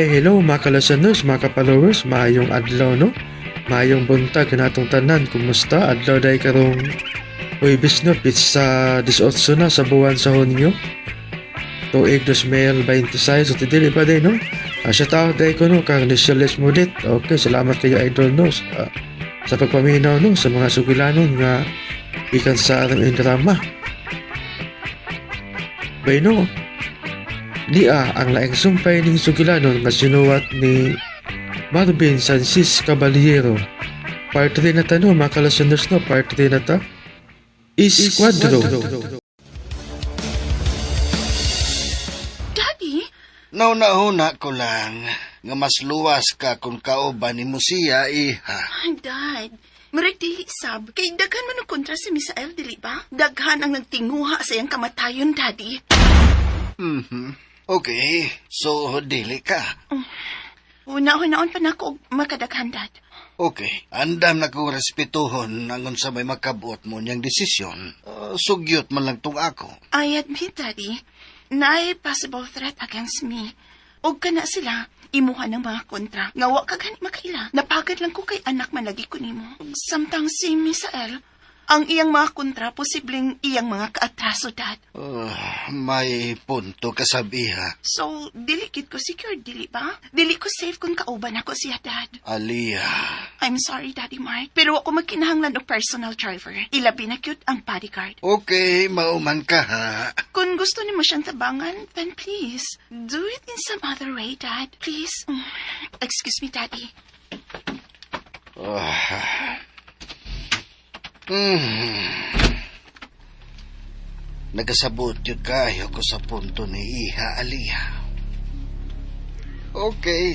Ay, hello mga kalasanos, mga ka-followers, maayong adlaw, no? Maayong buntag natong tanan, kumusta? Adlaw day karong Huwebes, no? Pizza 18 na sa buwan sa Hunyo. Tuig 2026, so dili pa day, no? Shout out day ko, no? Kang Nicholas Mulit. Okay, salamat kayo, idol, no? Sa pagpaminaw, no? Sa mga sugilanon nga ikan sa RMN drama. Bay, no? Niya ang laing sumpay ning sugilanon nga sinuwat ni Marvin Sanchez Caballero. Part 3 na ta, no, mga kalasuners, no, part 3 na ta. Esquadro. Daddy? Nauna-huna ko lang nga mas luwas ka kung kauban ni mo siya, iha. Ay, Dad. Murag dili sab. Kay daghan man ang kontra si Misael, dili ba? Daghan ang nagtinguha sa iyang kamatayon, Daddy. Mhm. Okay, so dili ka. Una-unaon pa na ako og makadaghan, Dad. Okay, andam na kong respetuhon ang unsa may makabuot mo niyang desisyon. Sugyot man lang tong ako. I admit, Daddy, naay possible threat against me. Og kana sila, imuha ng mga kontra. Nga wa ka gani makaila. Napagad lang ko kay anak man lagi ko nimo. Samtang si Misael, ang iyang mga kontra, posibleng iyang mga kaatraso, Dad. May punto ka sabiha. So, dili kit ko secure, dili ba? Dili ko safe kung kauban ako siya, Dad. Aliyah. I'm sorry, Daddy Mark, pero ako magkinahanglan og personal driver. Ilabi na cute ang bodyguard. Okay, mauman ka ha. Kung gusto nimo siyang tabangan, then please, do it in some other way, Dad. Please. Excuse me, Daddy. Nagasabot yun kayo ko sa punto ni Iha Aliyah. Okay.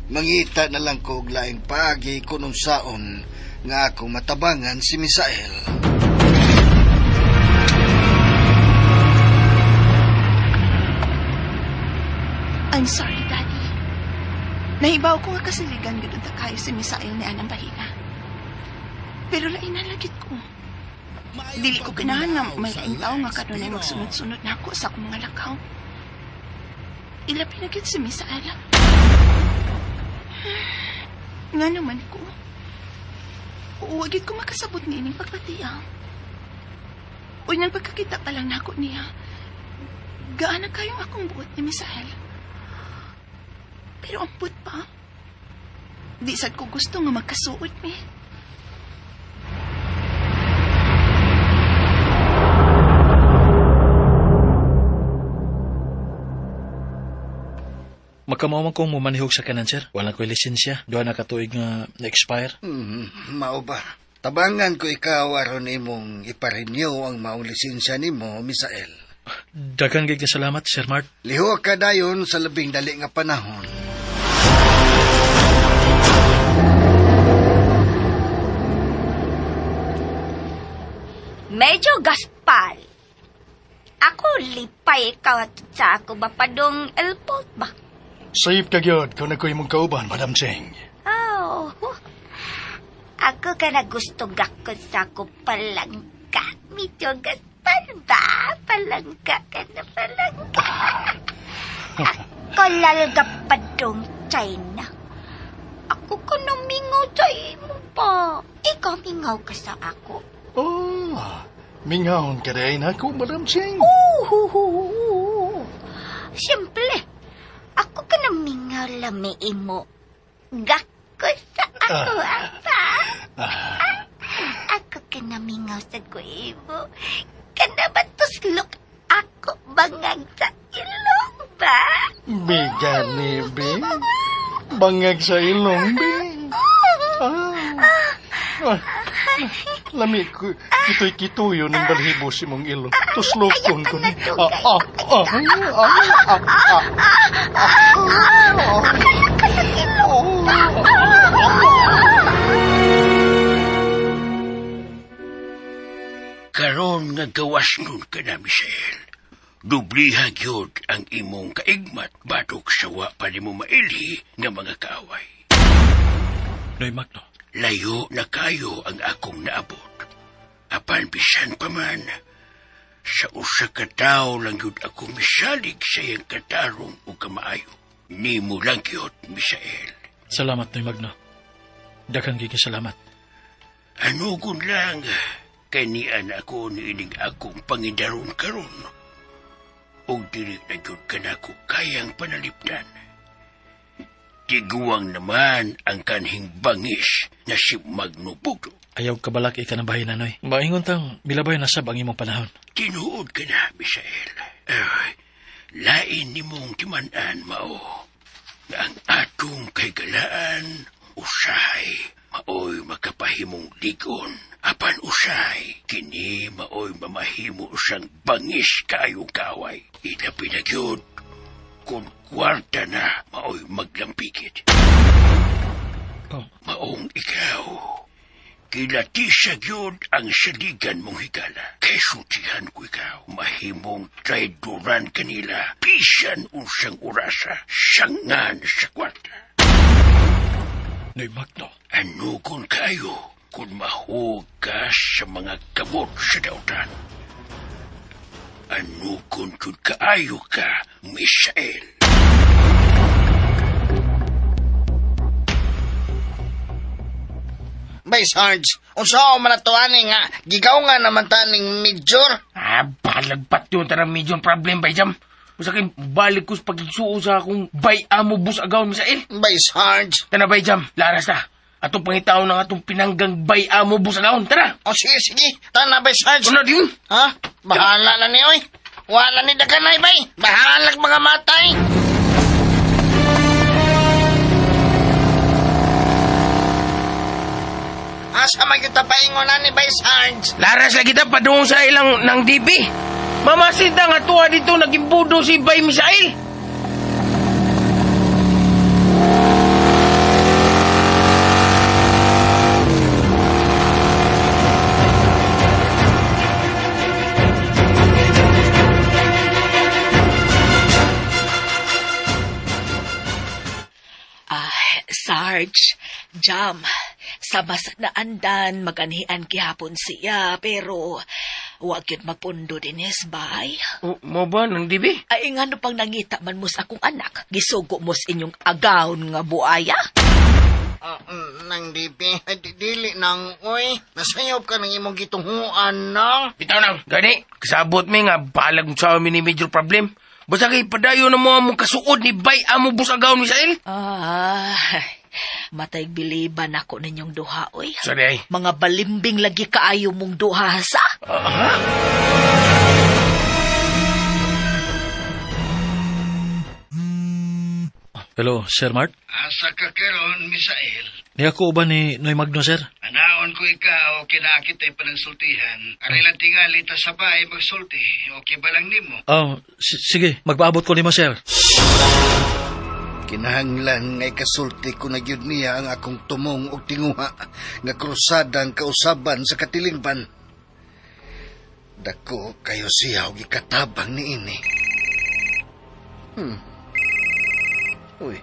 Mangita na lang ko og laing paagi kung unsaon nga ako matabangan si Misael. I'm sorry, Daddy. Nahibaw ko nga kasiligan gud unta kayo si Misael ni Anang Bahina. Pero lain na lagit ko. Dili ko ganahan nga may laing tao nga kanunay magsunod-sunod na ako sa akong mga lakaw. Ilabi na gyud si Misael. Nga naman ko. Huwag ko makasabot ni ining pagpatiya. Uy, nang pagkakita pa lang nako niya, gaana kayong akong buot ni Misael. Pero amput pa. Di sad ko gusto nga magkasuot mi. Magkamawang kong mumanihog sa kanan, sir. Wala ko'y lisensya. Duha na katuig nga na-expire. Mao ba? Tabangan ko ikaw aron imong iparenew ang maong lisensya nimo, Misael. Daghan gid nga salamat, Sir Mart. Lihok ka dayon sa labing dali nga panahon. Medyo gaspal. Ako lipay ikaw at sa ako ba padong airport ba? Safe ka gyud kung nagkoy mong kauban, Madam Cheng. Oh, ako ka na gusto gakot sa ako palangka. Medyo gaspal ba? Palangka ka na palangka. Ako lalga padong China. Ako ka na mingaw sa imo pa. Ikaw mingaw ka sa ako. Oh, mingawon ka rin ako, Madam Cheng. Oh, siyempre, ako ka na mingaw lami imo. Gako sa ako, apa. Ako ka na mingaw sa ko imo. Kana ba tuslok ako bangag sa ilong ba? Bigani, be. Bangag sa ilong, be. Lami ko, kitoy-kitoyo ng balhibo si mong ilong. Tuslokon ko ni. Karon nga gawas nun ka na, Misael. Dubliha gyud ang imong kaigmat batok sa wa pa nimo mailhi nga mga kaaway. Noy Magno. Layo na kayo ang akong naabot. Apan bisan pa man, sa usa ka tawo lang gyud ako misalig sa iyang katarong o kamaayo. Nimo lang gyud, Misael. Salamat, Noy Magno. Daghang gigi salamat. Anugon lang, kay nian ako niining akong pangidaron karon. Og dili na gyud kanako kayang panalipdan. Tiguang naman ang kanhing bangis na si Magno Bugdo. Ayaw kabalak ika ng bahin na, Noy. Maingon tang milabay na sab ang imong panahon. Tinuod ka na, Misael. Ay, lain nimong timan-an mao. Nga ang atong kaygalaan, usahay, maoy makapahimong ligon. Apan usahay, kini maoy mamahimo usang bangis kaayong kaaway. Ilabi na gyud, kung kwarta na maoy maglampigit. Oh. Maong ikaw, kilatisa gyud ang saligan mong higala. Kay sultihan ko ikaw, mahimong traidoran kanila, bisan unsang orasa, sangan sa kwarta. Noy Magno. Ano kung kayo kung mahug ka sa mga kamot sa dautan? Ano kung jud kaayo ka, Misael? Bay, Sarge, unsa man ato ani nga gigaw nga naman ta ning major? Ah, balagpat yun. Tara, medyo problem, bay jam. Usa kay balik ko sa pagigsuo sa akong bay amo bus agaw, Misael. Bay, Sarge. Tana, bay jam. Laras na. Atong pangitaon ng atong pinanggang bay amo bus agaw. Tara. O sige, sige. Tana, bay, Sarge. Ano din? Ha? Bahala na ni, oy. Wala ni daganay, bay. Bahala mga matay. Asa man kita paingon na ni bay, Sarge? Laras lagi ta padung sa ilang ng DB. Mamasinta nga tuwa dito nagimbudo si Bay Misael. Ah, Sarge, Jam, sa mas naandan, maganhian gihapon siya, pero wag yun magpundo dinis, bay. O, mo ba ng DB? Ay, ngano pang nangita man mo sa akong anak, gisugo mo sa inyong agaon nga buaya? Nang DB, ay, dili nang, oy. Nasayop ka ng imong gitunguan, nang. Bitaw nang, gani, kasabot mi nga balag sa amin ni major problem. Basta kay padayon na mo among kasuod ni Bay amo bus agaw Misael. Ah, matay biliban ako ninyong duha, oy. Sorry ay. Mga balimbing lagi kaayo mong duha, sa? Aha. Hello, Sir Mark? Asa ka karon, Misael? Niya ko ba ni Noy Magno, sir? Anaon ko ikaw, kinakit ay panagsultihan. Aray lang tingali ta sa bahay magsulti. Okay ba lang nimo? Oh, sige, magpaabot ko nimo, sir. Kinahanglan nga ikasulti ko na gyud niya ang akong tumong og tinguha nga krusada ang kausaban sa katilingban. Dako kayo siya og ikatabang niini. Uy,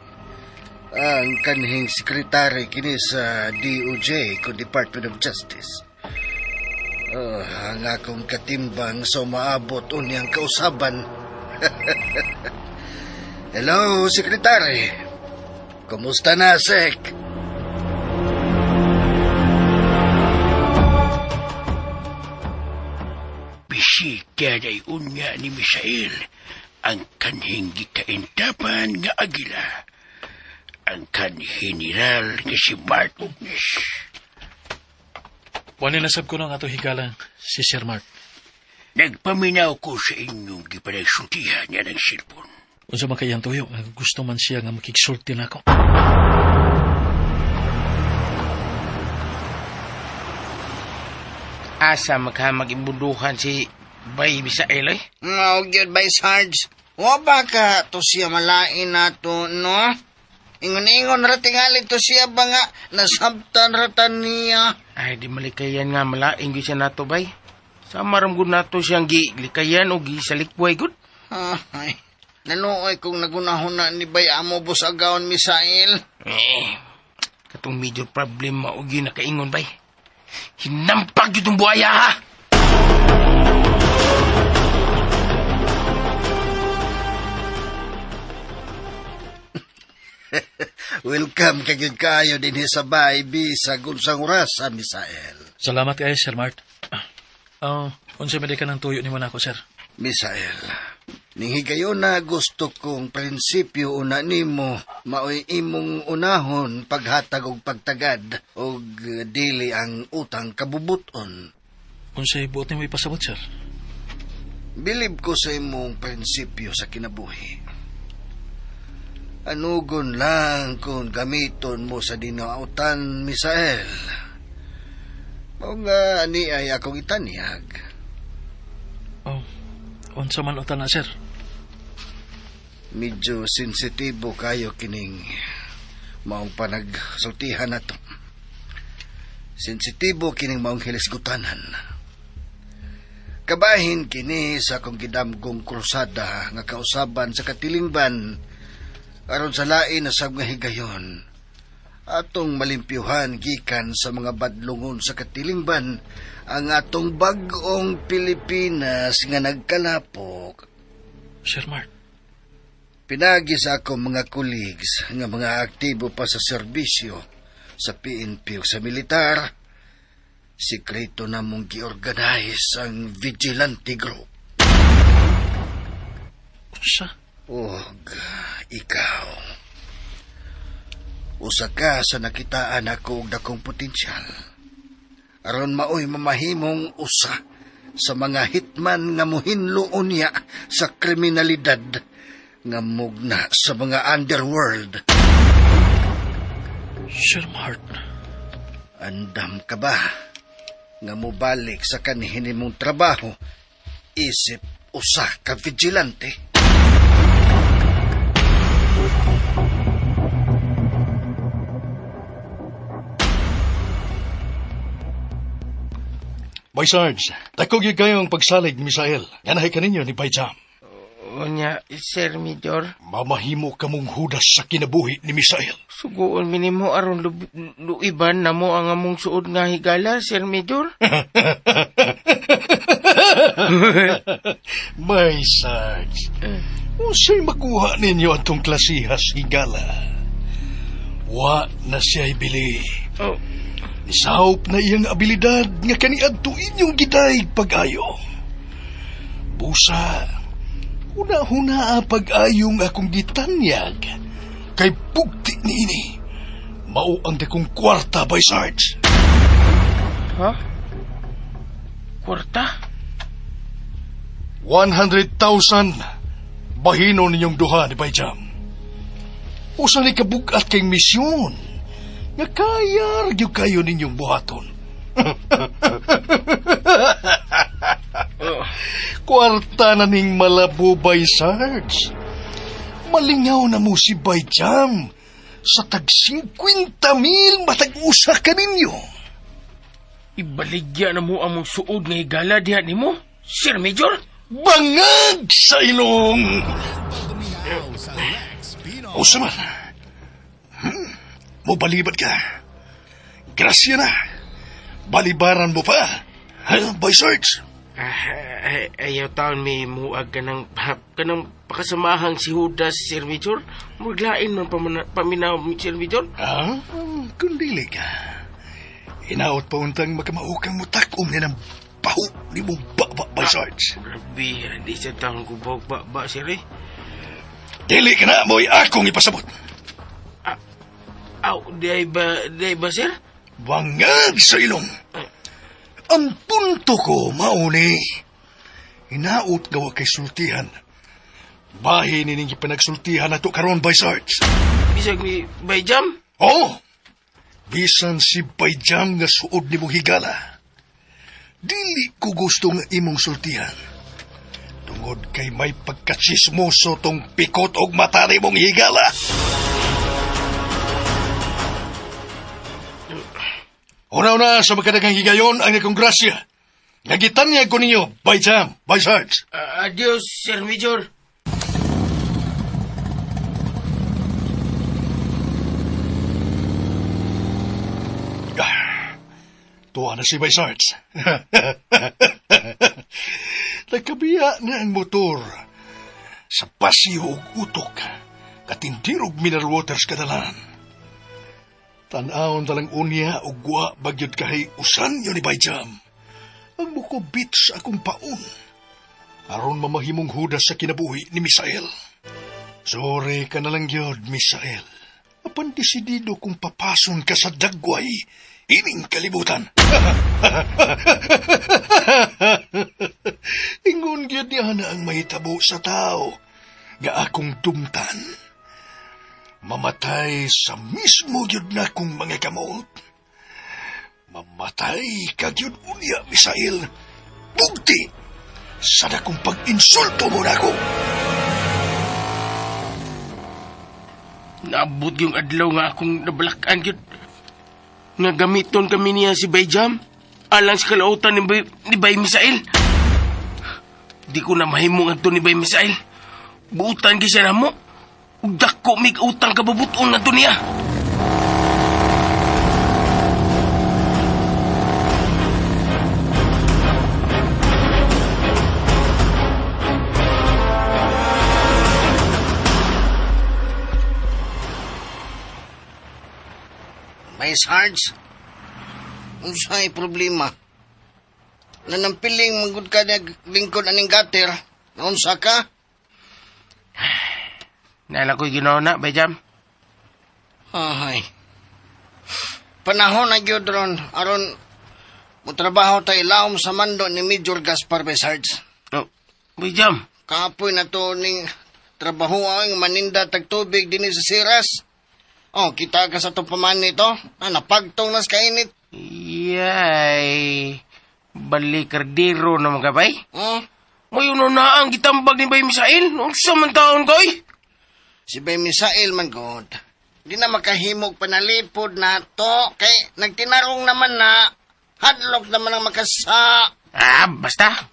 ang kanhing sekretary kini sa DOJ ko Department of Justice. Oh, ang akong katimbang sa umaabot unyang kausaban. Hello, sekretary. Kumusta na, Sek? Bisita day unya ni Misael ang kanhing gikaintapan nga agila. Ang kan general nga si Mark Ugnes. Wala nasab ko ng ato higalang si Sir Mark. Nagpaminaw ko sa inyong gipanagsultihan niya ng cellphone. Unsa man kay iyang tuyo, nga gusto man siya nga makigsulti nako. Asa maghamag-imbuduhan si Bay Misael, oy? No, gyud bay, Sarge. Wa ba ka to siya malain nato, no? Ingon-ingon ra tingali to siya ba nga nasabtan ra ta niya. Ay, di malikayan nga malain gyud siya nato, bay. Sa maram gud nato siyang gilikayan o gisalikway gud. Ay, nanuoy kung nagunahon na ni Bay amo busagaon Misael. Eh, katong major problem mao gyud nakaingon, bay. Hinampag gyud tong buhaya, ha? Welcome ka gyud kaayo dinhi sa bahay bisag unsang oras, Misael. Salamat kaayo, Sir Mart. Oh, unsa man di ka ng tuyo nimo nako, sir? Misael, ning higayon na gusto kong prinsipyo una nimo maoy imong unahon paghatag og pagtagad og dili ang utang kabubuton. Unsay buot nimo ipasabot, sir? Bilib ko sa imong prinsipyo sa kinabuhi. Anugon lang kung gamiton mo sa dinautan, Misael. Mao nga ani ay akong itanyag. Oh, unsa man utan na, sir? Medyo sensitibo kayo kining maong panagsultihan na to. Sensitibo kining maong hilisgutanan. Kabahin kini sa akong gidamgong krusada nga kausaban sa katilingban aron sa lain na sab nga higayon atong malimpyuhan gikan sa mga badlongon sa katilingban ang atong bag-ong Pilipinas nga nagkalapok. Sir Mark. Pinagi sa akong mga colleagues nga mga aktibo pa sa serbisyo sa PNP ug sa militar, sikreto na mong gi-organize ang vigilante group. Unsa? Og ikaw. Usa ka sa nakitaan ako og dakong potensyal. Aron maoy mamahimong usa sa mga hitman nga mohinlo unya sa kriminalidad nga mugna sa mga underworld. Sir Mart. Andam ka ba nga mobalik sa kanhin mong trabaho isip usa ka vigilante? Bay Sarge, dako gyud kayo ang pagsalig ni Misael. Ganahay kaninyo ni Bay Jam. Unya, Sir Major, Mamahimo ka mong hudas sa kinabuhi ni Misael. Suguon mi nimo aron luiban na mo ang among suod nga higala, Sir Major. Bay Sarge, unsay makuha ninyo atong klasihas higala? Wa na siya'y bili. Oh. Nisahop na iyang abilidad nga kaniadto inyong gidayeg pag-ayo. Busa, huna-huna pag-ayong akong gitanyag kay bugti niini. Mao ang dakong kwarta, Bay Sarge. Ha? Kwarta? 100,000 bahino ninyong duha ni Bay Jam. Usa ni kabugat kay misyon nga kaya ra gyud kayo ninyong buhaton. Kwarta na ning malabo, Bay Sarge. Malingaw na mo si Bay Jam sa tag 50,000 matag usa ka ninyo. Ibaligya na mo among suod nga higala diha nimo, Sir Major. Bangag sa ilong! Usa man. Mobalibat ka. Grasya na. Balibaran mo pa. Ha, Bay Sarge? Ayaw taon may muag ka ng, kanang pakasamahang si Judas, Sir Major. Muraglain man paminaw, Sir Major. Ah, kung dili ka. Inaot pa untang makamaukang mutak-om niya ng baho ni mong baba, Bay Sarge. Grabe, di sa taon ko bahog ba, sir eh. Dili ka na, mo'y akong ipasabot. Aw, di ay ba, sir? Bangag sa ilong. Ang punto ko, mauni. Hinaot gawa kay sultihan. Bahin nining ipinagsultihan na to karon, Bay Sarge. Bisag ni Bay Jam? Oo. Bisan si Bay Jam nga suod ni mong higala. Dili ko gusto nga imong sultihan. Tungod kay may pagkachismoso tong pikot og mata ni mong higala. Una-una sa magkadagang higayon ang akong grasya. Nagitanyag ko ninyo, Bay Jam, Bay Sarge. Adios, Sir Major. Tuwa na si Bay Sarge. Nagkabiya na ang motor. Sa pasyo ug utok, katindirog mineral waters kadalan. Tan-awon talang unya og wa bagyod kahay usan yun ni Bayjam. Ang mukubit sa akong paon. Aron mamahimong hudas sa kinabuhi ni Misael. Sorry ka na lang yun, Misael. Apan desidido kung papason ka sa dagway, ining kalibutan. Ingon gyud niya na ang mahitabo sa tao nga akong tumtan. Mamatay sa mismo gyud na kong mga kamot. Mamatay ka gyud unya, Misael. Bugti sa dakong pag-insulto mo nako. Naabot yung adlaw nga akong nabalakan gyud. Nga gamiton kami niya si Bayjam. Alang sa kalautan ni Bay Misael. Di ko na mahimong adto ni Bay Misael. Buutan gyud siya namo. Ug dako mig utang kababuton ngadto niya. May Sarge, unsay problema? Nanampiling manggod ka naglingkod aning gutter, naunsa ka? Naala ko'y ginawa na, Bayjam. Ay. Panahon na gyud ron aron motrabaho ta ilawom sa mando ni Major Gaspar Besards. Oh, Bayjam. Kapoy na to ning trabaho ang maninda tag tubig dinhi sa Siras. Oh, kita ka sa itong paman nito. Ah, napagtong nas kainit. Yay. Balikardiro na mga bay. Oh, Ngayon na ang gitambag ni Bay Misael. Unsa man taon ko eh. si Bay Misael man god. Di na makahimog panalipod na to. Kay nagtinarong naman na. Hadlok naman ang makasa. Ah, basta.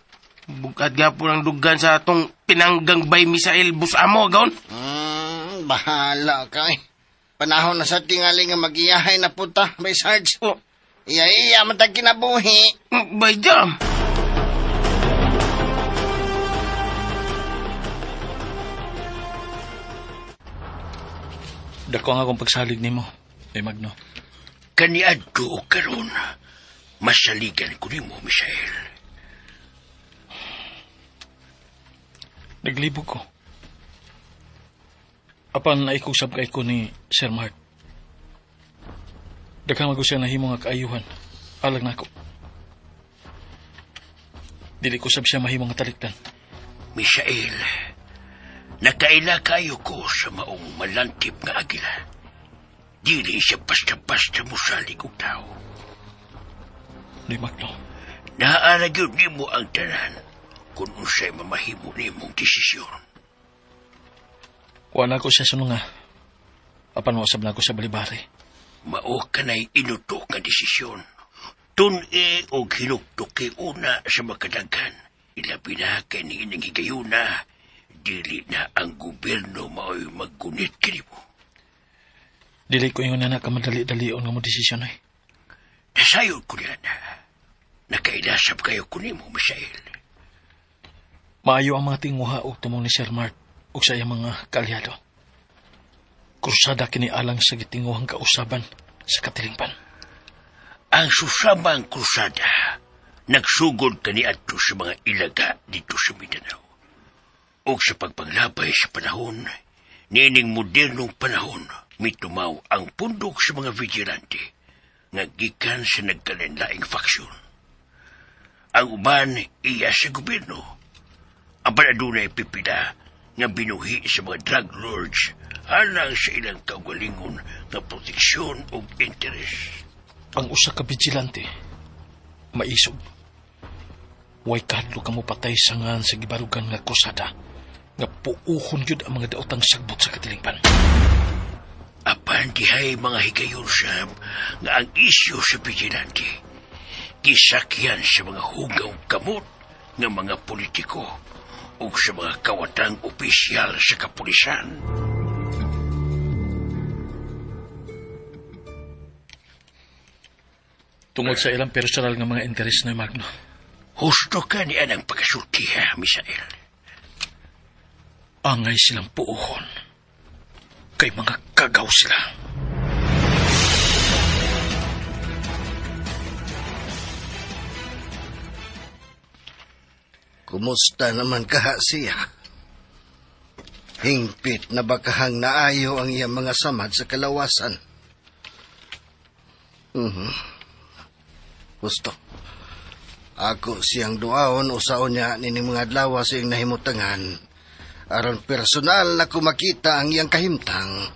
Bugad nga po ang dugan sa atong pinanggang Bay Misael busamo, gaon. Bahala ka eh. Panahon na sa tingali nga magiyahay na puta, Bay Sarge. Oh, Iya-iya man tag kinabuhi. Bay Jam. Dako ang akong pagsalig nimo, Bay Magno. Kaniadto og karon, masaligan ko nimo, Misael. Naglibog ko. Apan naikusab kay ko ni Sir Mark. Daghang mag siya nahimo nga kaayuhan. Alag nako. Dili ko sab siya mahimo nga talikdan. Misael, nakaila kayo ko sa maong malantip nga agila. Dili siya basta-basta musalig og tao. Ni Magno. Naa gyud nimo ang tanan kung unsay mamahimo nimong desisyon. Wa na ko siya sununga. Apan wasab na ko sa balibari. Mao kanay inutok nga desisyon. Tun-i og hinuktuki una sa makadaghan. Ilabi na kay niining higayuna, dili na ang gobyerno mao'y maggunit kanimo. Dili ko ingon na kamadali-dalion nga mo desisyon ay. Nasayod ko niya na. Nakailasab kayo ko nimo, Misael. Maayo ang mga tinguha og tumong ni Sir Mark ug sa iyang mga kaalyado. Krusada kini alang sa gitinguhang kausaban sa katilingban. Ang susamang krusada nagsugod kaniadto sa mga ilaga dito sa Mindanao. Ug sa pagpanglabay sa panahon, niining modernong panahon, mitumaw ang pundok sa mga vigilante nga gikan sa nagkalain-laing faksyon. Ang uban iya sa gobyerno. Apan adunay pipila nga binuhi sa mga drug lords alang sa ilang kaugalingon nga proteksyon ug interes. Ang usa ka vigilante, maisog. Way kahadlok ka mo patay sa ngan sa gibarugan nga krusada nga puuhon gyud ang mga daotang sagbot sa katilingban. Apan dihay mga higayon sab nga ang isyu sa vigilante gisakyan sa mga hugaw kamot nga mga politiko ug sa mga kawatang opisyal sa kapulisan. Tungod sa ilang personal nga mga interes na Magno. Husto ka ni anang pagkasultiha, Misael. Angay silang puuhon. Kay mga kagaw sila. Kumusta naman kaha siya? Hingpit na ba kahang naayo ang iyang mga samad sa kalawasan? Mhm. Gusto. Ako siyang duaon usaon niya nining mga adlaw sa iyang nahimutangan. Aron personal na kumakita ang iyang kahimtang.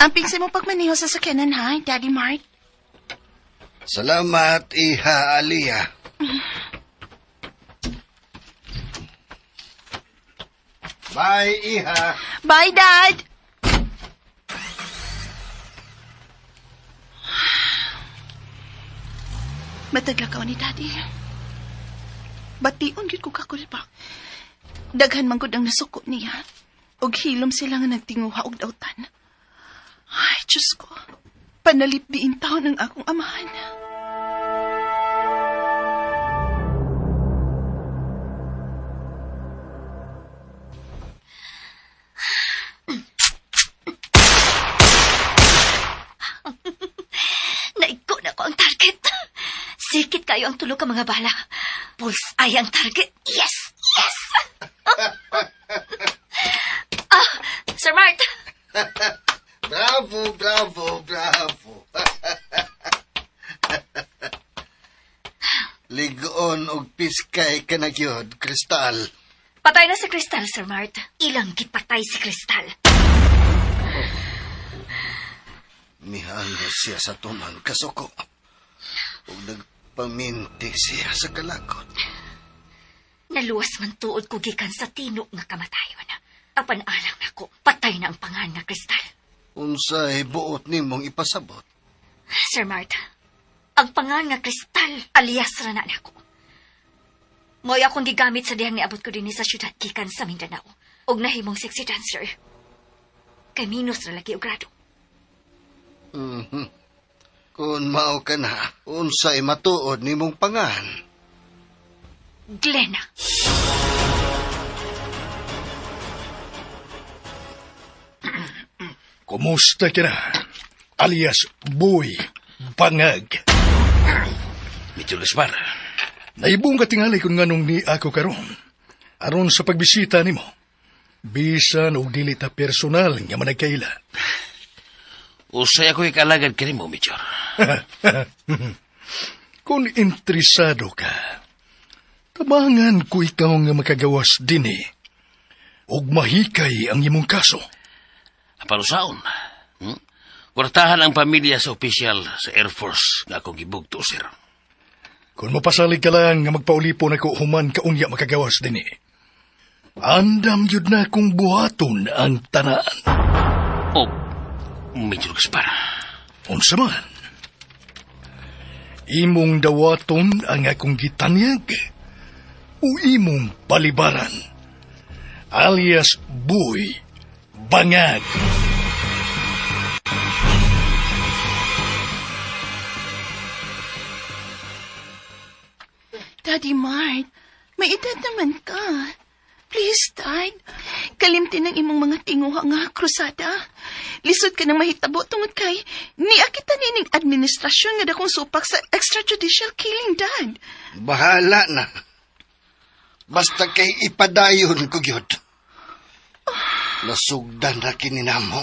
Amping sa imong pagmaneho sa sakyanan ha, Daddy Mart. Salamat, Iha Aliyah. Bye, Iha. Bye, Dad! Matagla ka ni Daddy. Bation gyud ko kakulpa. Daghan man gud ang nasuko niya. Og hilom sila nga nagtinguha og dautan. Ay, Diyos ko. Panalipdiin taon ang akong amahan. Naigko na ko ang target. Sikit kayo ang tulo ka mga bala. Pulse ay ang target. Yes! Yes! Ah, Sir Mart! Bravo, bravo, bravo. Ligoon og piskay ka na gyud, Kristal. Patay na si Crystal, Sir Mart. Ilang gipatay si Crystal. Mihalo siya sa tumang kasuko. Ug nagpaminti siya sa kalakot. Naluwas man tuod ko gikan sa tino nga kamatayon. Apan alang nako, patay na ang pangan nga Crystal. Unsay buot nimong ipasabot? Sir Mart, ang pangan nga kristal alias ra na nako. Mo'y akong gigamit sa dihang niabot ko dinhi sa syudad gikan sa Mindanao ug nahimong sexy dancer. Kay minus ra lagi og grado. Mhm. Kung mao ka na, unsay matuod nimong pangan? Glenna. Kumusta ka na? Alias Boy Bangag. Medyo Gaspar. Naibong katingali kung nganong ni ako karon. Aron sa pagbisita nimo. Bisan og dili ta personal nga managkaila. Usay ako ikalagad kanimo, Major. Kung interesado ka, tabangan ko ikaw nga makagawas dinhi. Og mahikay ang imong kaso. Parusaon. Kwartahan ang pamilya sa opisyal sa Air Force nga akong gibugto, sir. Kung mapasalig ka lang nga magpaulipon ako human kaunya makagawas dinhi. Andam yun na kung buhaton ang tanan. O, Major Gaspar. Unsa man. Imong dawaton ang akong gitanyag o imong palibaran. Alias Boy Bangag. Daddy Mart, may edad naman ka. Please, Dad. Kalimti ng imong mga tinguha nga krusada. Lisod ka nang mahitabo tungod kay niya kita nining administrasyon nga dakong supak sa extrajudicial killing, Dad. Bahala na. Basta kay ipadayon ko gyud. Nasugdan na kininamo.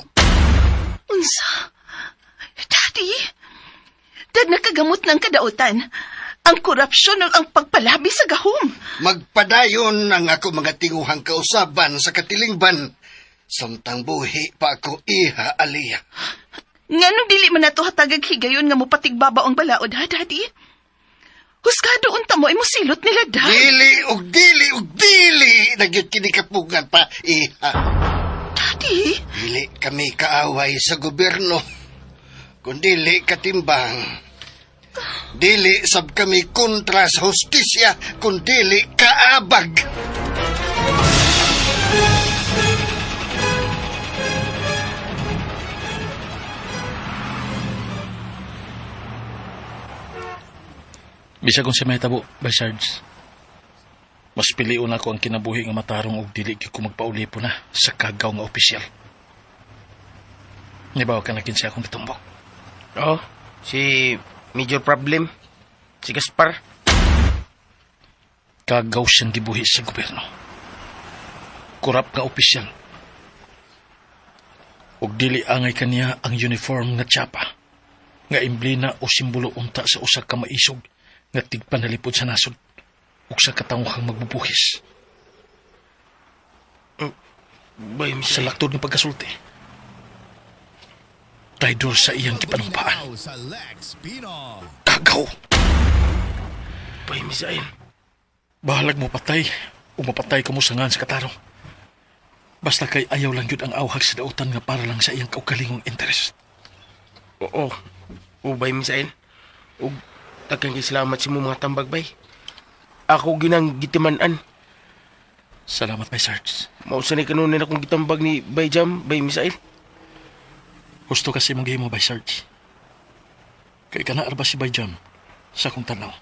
Unsa? Daddy? Dad, nakagamot ng kadautan. Ang korupsyon ug ang pagpalabi sa gahom. Magpadayon ang ako mga tinguhang kausaban sa katilingban. Samtang buhi pa ako iha aliya. Nganong dili man nato hatagag higayon nga mopatigbaba ang balaod ha, Daddy? Husgado unta mo ay mosilot nila, Dad. Dili og dili og dili nagyud kini kapugan pa iha. Daddy? Dili kami kaaway sa gobyerno. Kun dili katimbang. Dili sab kami kontra sa hustisya kun dili kaabag. Bisag kung sa mahitabo, by Sarge. Mas pilion ako ang kinabuhi nga matarong og dili gyud ko magpaulipon na sa kagaw nga opisyal. Nibaw ka na kinsa akong gitumbok. Oh, si Major Problem. Si Gaspar. Kagaw siyang gibuhi sa gobyerno. Kurap nga opisyal. Ug dili angay kaniya ang uniform nga tsapa nga emblema o simbolo unta sa usa ka maisog nga tigpanalipod sa nasod ug sa katawhang magbubuhis. Bay, Sa Misael. laktod ng pagkasulti, traidor sa iyang gipanumpaan. Kagaw! Bay, Misael. Bahalag mo patay o mapatay ka mo sa ngan sa katarong. Basta kay ayaw lang yun ang awhag sa dautan nga para lang sa iyang kaugalingong interes. Oo. O, bay, Misael. O, tagang salamat sa imong mga tambag, bay. Ako ginang gitimanan. Salamat, my Sarge. Mausa ni kanunin akong gitambag ni Bay Jam, Bay Misael. Gusto kasi mong gihimo, by Sarge. Kay kana arba si Bayjam sa akong tanaw.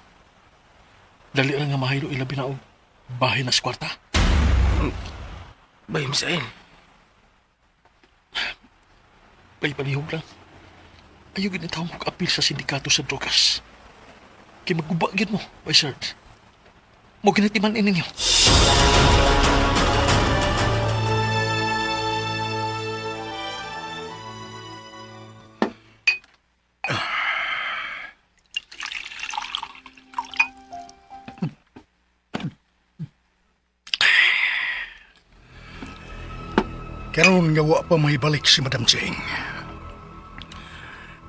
Dali lang nga mahilo ilabi na og bahay na sa kwarta. Bay Misael. Bay palihog lang. Ayaw gid ni mo apil sa sindikato sa drogas. Kay maguba gyud mo, by Sarge. Mo ginatiman ninyo. Karon nga wa pa may balik si Madam Cheng.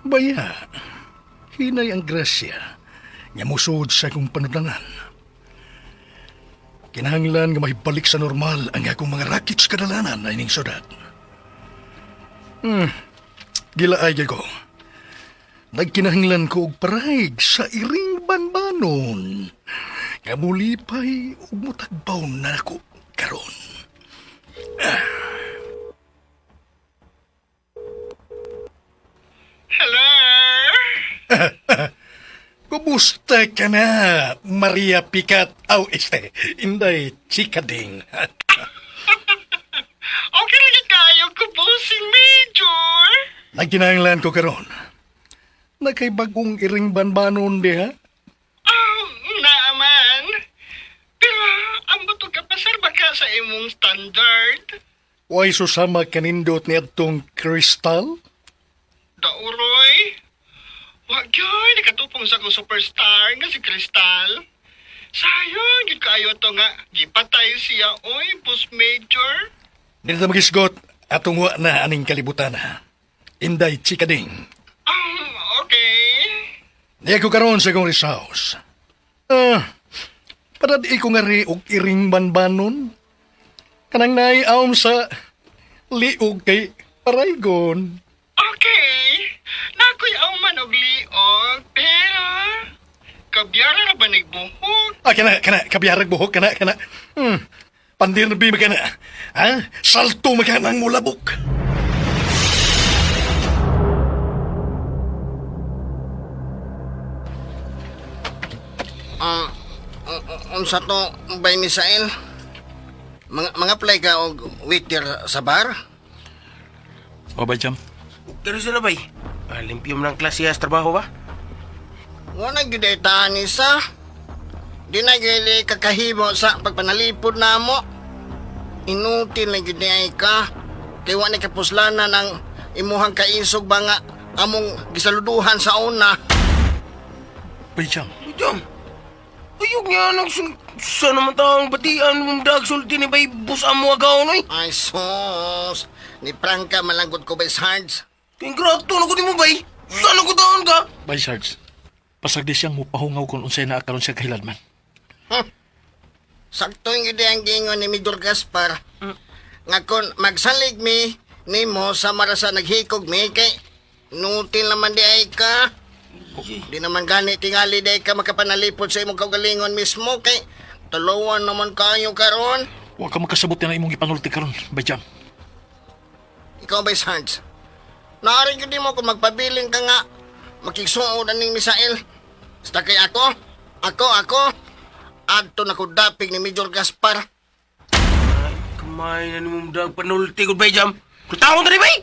Baya, hinay ang grasya nga musod sa akong panudlanan. Kinahanglan nga mahibalik sa normal ang akong mga rakit sa kadalanan na ining syudad. Gilaay gyud ko. Nagkinahanglan ko og parayg sa iring banbanon. Nga mulipay ug mutagbaw na nako karon. Hello? Kumusta ka na, Maria Picat? Aw, este, Inday Chikading. Okay lagi kayo, kubusing major. Nagkinahanglan ko karon. Nakay bagong iring banbanon diha. Naaman. Pero ang buto ka pasar baka sa imong standard. Way susama kanindot ni atong kristal? Dauroy. Wa gyud nakatupong sa akong superstar nga si Crystal. Sayang gyud kaayo to nga gipatay siya oy, boss major. Dito ta magisgot atong wa na aning kalibutan. ha. Inday Chikading. Okay. Niya ko karon sa akong rest house. Ah, padad ko nga ri og iring banbanon. Kanang naiawm sa liog kay Paraygon. Okay. Nakoy awman og liog, pero kabyara ra ba nagbuhok? Ah, kana, kana, kabiyarag buhok, kana, kana. Pandir na bima kana. Ha? Salto makanang mulabok. Unsa to, Bay Misael? Mga, mga apply ka og waiter sa bar? O, Bayjam. Pero sila, bay. Ah, limpyo mo ng klase sa trabaho ba? Wala gyud ay tanis sa. Di na gyud kakahimo sa pagpanalipod namo. Inutil na gyud ay ka. Kay wa ni kapuslanan ang imuhang kaisog ba nga among gisaluduhan sa una. Bayjam. Bay Jam. Ayog niya, nagsul... Sa naman taong batian mong dagsulti ni Bay Bus amo agaw, noy. Ay sus, ni Franca malanggot ko by Sarge. Kaya grato na ko di mo, Bay. Saan ako taon ka? Bay Sarge. Pasagdi siyang mupahungaw kung unsay naa karon siya kahiladman. Sakto yung ide ang giingon ni Major Gaspar. Nga kon magsalig mi nimo sa marasa naghikog mi kay nutil naman di ay ka. Di naman gani tingali di ay ka makapanalipod sa imong kaugalingon mismo kay tuluwan naman kayo karon. Wa ka makasabot na imong gipanulti karon, Bayjam. Ikaw ba, Sarge? Naaring yun mo kung magpabiling ka nga makigsuod aning misael. Basta kay ako, ako, ako, adto na ko dapig ni Major Gaspar. Kamay na ni mong dag panulti ko, Bay Jam. Kutaon na rin, Bay!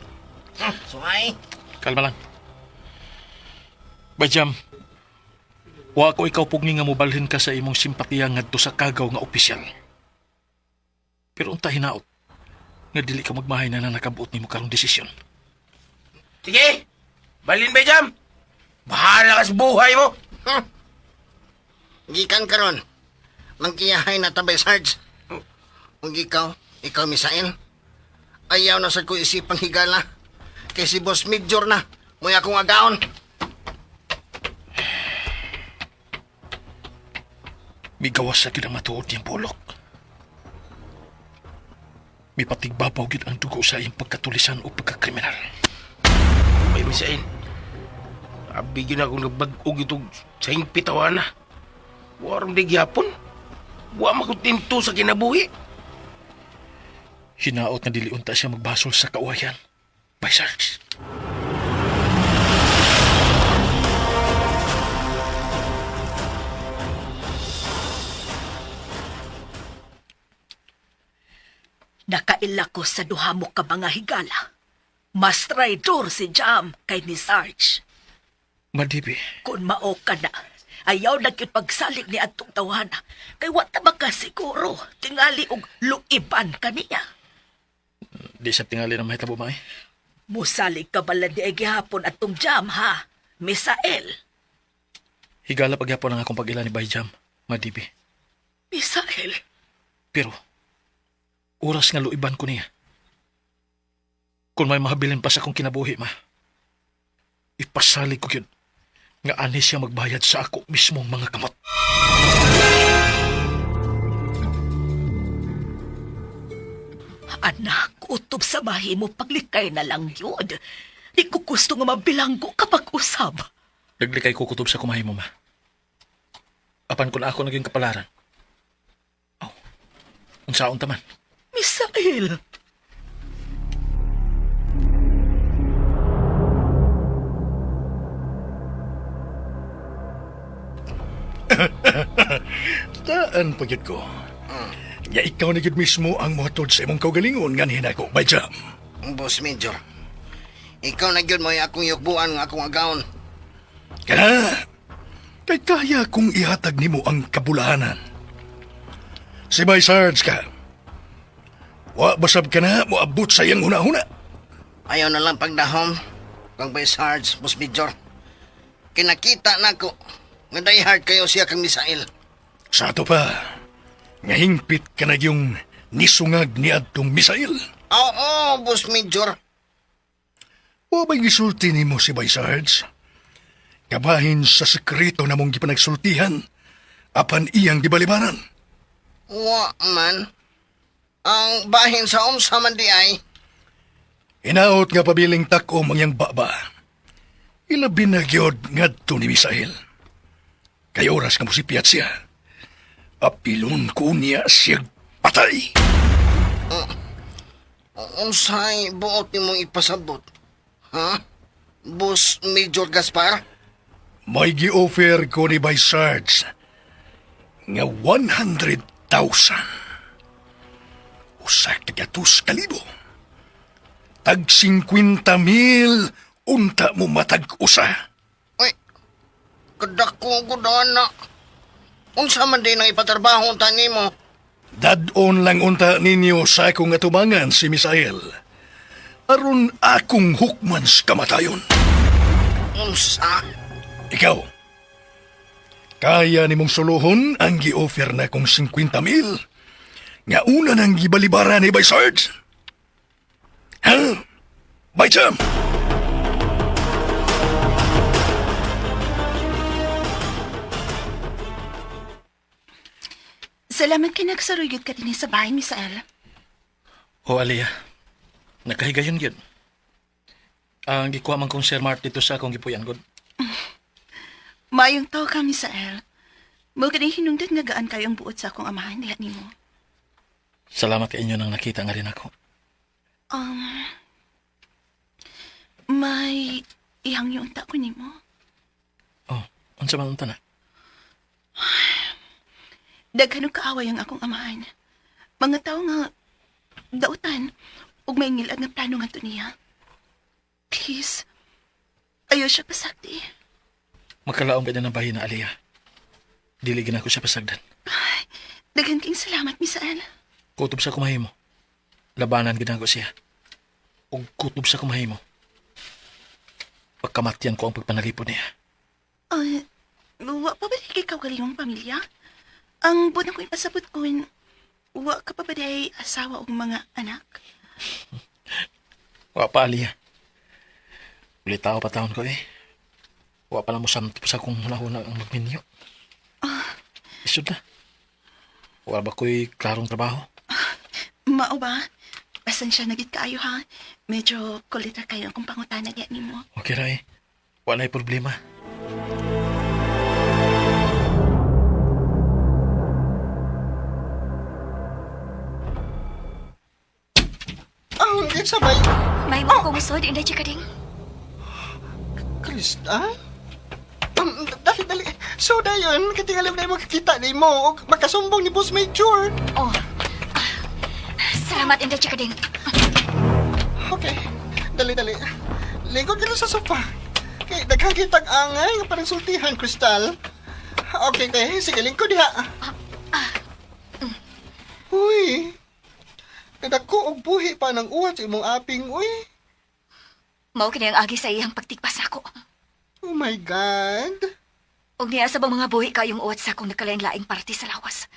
Suway. Kalma lang. Bajam, wa ko ikaw pugni nga mobalhin ka sa imong simpatiya ngadto sa kagaw nga opisyal. Pero unta hinaot nga dili ka magmahay na nakabuot nimo karong desisyon. Sige, balin ba jam? Bahala ka sa buhay mo. Gikan karon. Mangkiyahay na tabay, Sarge. Ug ikaw, ikaw, Misael. Ayaw na sad ko isipang higala. Kay si Boss Major na. Muy akong agaon. Migawas sa gyud ang matuod niyang bulok. Mipatigbabaw gyud ang dugo sa iyang pagkatulisan o pagkakriminal. Bay Misael, abi gyud akong nagbag-og itong sa hingpitawana. Warang di gyapon. Wa makontento sa kinabuhi. Hinaot nga dili unta siya magbasol sa kauwayan. Bay Sarge. Nakaila ko sa duha mo ka mga higala. Mas traidor si Jam kay ni Sarge. Madibi, Kung mao ka na, ayaw na gyud pagsalig ni atong tawana. Kay wa ta makasiguro, tingali og luiban kaniya. di sa tingali na mahitabo maay. Musalig ka bala di ay gihapon atong Jam ha, Misael. Higala pagyapon ang akong pag-ila ni Bay Jam, Madibi. Misael, Pero, oras nga luiban ko niya. Kung may mahabilin pa sa akong kinabuhi, ma, ipasalig ko yun nga ani siya magbayad sa ako mismong mga kamot. Anak, utob sa bahay mo, paglikay na lang yun. Di ko gusto nga mabilanggo kapag usab. Naglikay ko kutob sa kumahay mo, ma. Apan kung ako naging kapalaran. Aw, unsaon taman. Misael! Taan pa gyud ko. Ya ikaw na gyud mismo ang mohatod sa imong kaugalingon nga hinako, Bay Jam. Boss Major. Ikaw na gyud mo akong yukbuan nga akong agaon. Kana, kay kaya kong ihatag nimo ang kabulahanan. Si Bay Sarge ka. Wa basab ka na moabot sa iyang huna-huna. Ayaw na lang pagdahom. Kang Bay Sarge, Boss Major. Kinakita nako nga diehard kayo siya kang Misael. Sa ato pa, nga hingpit ka na yung nisungag ni adtong misail. Oo, Boss Major. Wa ba'y gisulti nimo si Bay Sarge? Kabahin sa sekreto na mong gipanagsultihan, apan iyang gibalibaran. Wa man. Ang bahin sa unsa man di ay. Inaot nga pabiling takom ang iyang baba. Ilabi na gyud ngadto ni Misael. Kay oras nga mosipyat siya. Apilon ko niya siya patay. Unsay buot nimong ipasabot? Ha? Boss Major Gaspar? May gi-offer ko ni Bay Sarge nga 100,000. Usa ka gatos kalibo. Tag 50 mil unta mo matag usa. Uy, kadako ko na. Unsa man din ang ipatrabaho unta nimo? Dadon lang unta ninyo sa akong atubangan si Misael. Aron akong hukman sa kamatayon. Unsa? Ikaw, kaya nimong suluhon ang gi-offer na kong 50 mil. Nga una nang gibalibara ni Bay Sarge. Ha? Bay Jam! Salamat kay nagsarugyod ka din sa bahay, Misael. O, Aliyah, nakahigayon yun. Ang gikuha man kong Sir Mart dito sa akong gipuyan, God. Mayong tao ka, Misael. Mo ganing hinungdan nga gaan kayo ang buot sa akong amahan diha nimo. Salamat kay inyo nang nakita nga rin ako. Um, may ihangyo unta ko nimo. Oh, unsa man unta na? Daghan og kaaway ang akong amahan. Mga tao nga dautan ug may ngilad nga plano ngadto niya. Please. Ayaw siya pasakti. Makalaom ka na ng bahin na Aliyah. Dili gina ko siya pasagdan. Daghan king salamat, Misael. Kutob sa kumahimo. Labanan gina ko siya. Og kutob sa kumahimo. Pagkamatyan ko ang pagpanalipod niya. Wa pa ba di ikaw galimong pamilya? Ang buwan ko ipasabot ko, wa ka pa ba di asawa o mga anak? Wa pa, Aliyah. Uli tao pa taon ko eh. Wa pa lang mo samtip sa kung hunahuna ang magminyo. Isod na. Wa ba ko'y klarong trabaho? Mao ba? Pasensya na gid kaayo ha. Medyo kulit ra kayo akong pangutana diya nimo. Okay ra eh. Wa na'y problema. Ang sabay. May mo ko musod, Inday Chikading. Krista? Dali, dali. So, dayon, katingalim na makakita ni mo og makasumbong ni Boss Major. Oh. Salamat, Inday Chikading. Okay. Dali, dali. Lingkod ka na sa sofa. Kay daghang kitang angay nga parang sultihan, Crystal. Okay, okay. Sige, lingkod diha. Uy. Kadako og buhi pa ng uwat sa imong aping, uy. Mao kini ang agi sa iyang pagtigpas nako. Oh my God. Og niya sa bang mga buhi kayong uwat sa akong nakalain-laing parte sa lawas.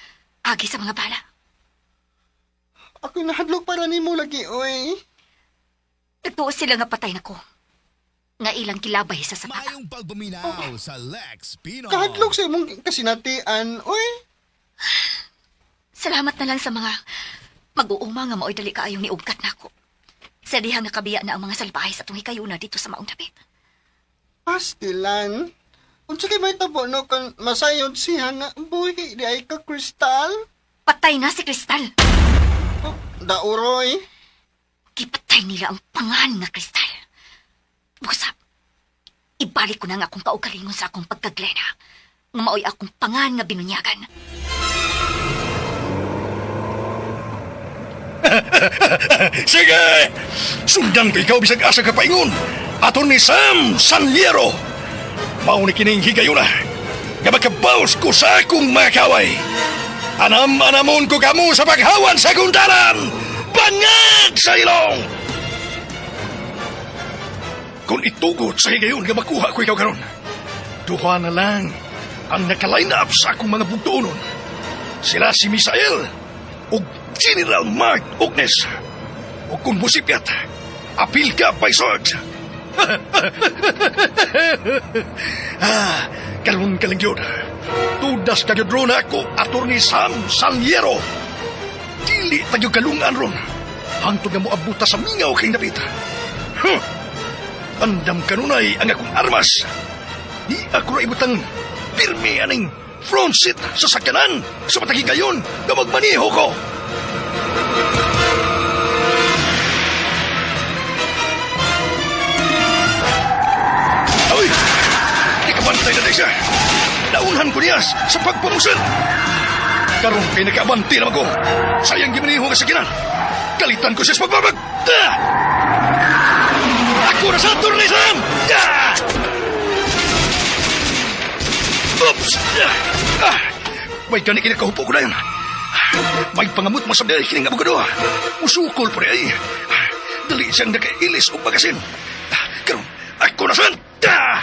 Agi sa mga bala. Ako'y nahadlok para nimo lagi, uy. Nagtuo sila nga patay nako. Nga ilang kilabay sa sapa. Maayong pagpaminaw sa Lex Pinoy. Kahadlok sa imong kasinatian, uy. Salamat na lang sa mga mag-uuma nga maoy dali kaayong niugkat nako. Sa dihang nakabiya na ang mga salbahe sa atong hikayuna dito sa maong dapit. Pastilan. Unsa kay may tabo no kung masayod siya nga buhi di ay ka kristal? Patay na si Kristal. Oh, dauroy. Gipatay nila ang pangan nga Kristal. Busa, ibalik ko na nga akong kaugalingon sa akong pagkaglena. Nga maoy akong pangan nga binunyagan. Sige! Sundan ko ikaw bisag asa ka paingon. Aton ni Sam Sanliero. Mao ni kining higayuna. Nga makabaws ko sa akong mga kaway. Anam-anamon ko kamo sa paghawan sa kundalan. Bangag sa ilong! Kung itugot sa higayon nga makuha ko ikaw karon. Duha na lang ang naka-line up sa akong mga bugtuonon. Sila si Misael ug General Mark Ognes. O kung musipyat, apil ka by Sarge. Kalun ka lang yun. Tudas ka yun ron ako, Attorney Sam Saliero. Dili tayo kalungan ron. Hangtod nga moabuta sa mingaw kay dapit. Huh! Andam kanunay ang akong armas. Di ako ra ibutang pirmi aning front seat sa sakyanan sa patagigayon nga magmaniho ko. Uy! Nakabantay na siya. Naunhan ko niya sa pagpamusin. Karon kay nakaabante naman ko. Sayang gimaniho nga sakyanan. Kalitan ko siya sa pagbabag. Ah! Ako na sa turnisan! Ah! Oops! Ah! May gani kinakahupo ko na yun. May pangamot mo sa dahil kining abogado. Musukol po ay. Dali siyang nakailis og magasin. Karon, ako na saan! Ah!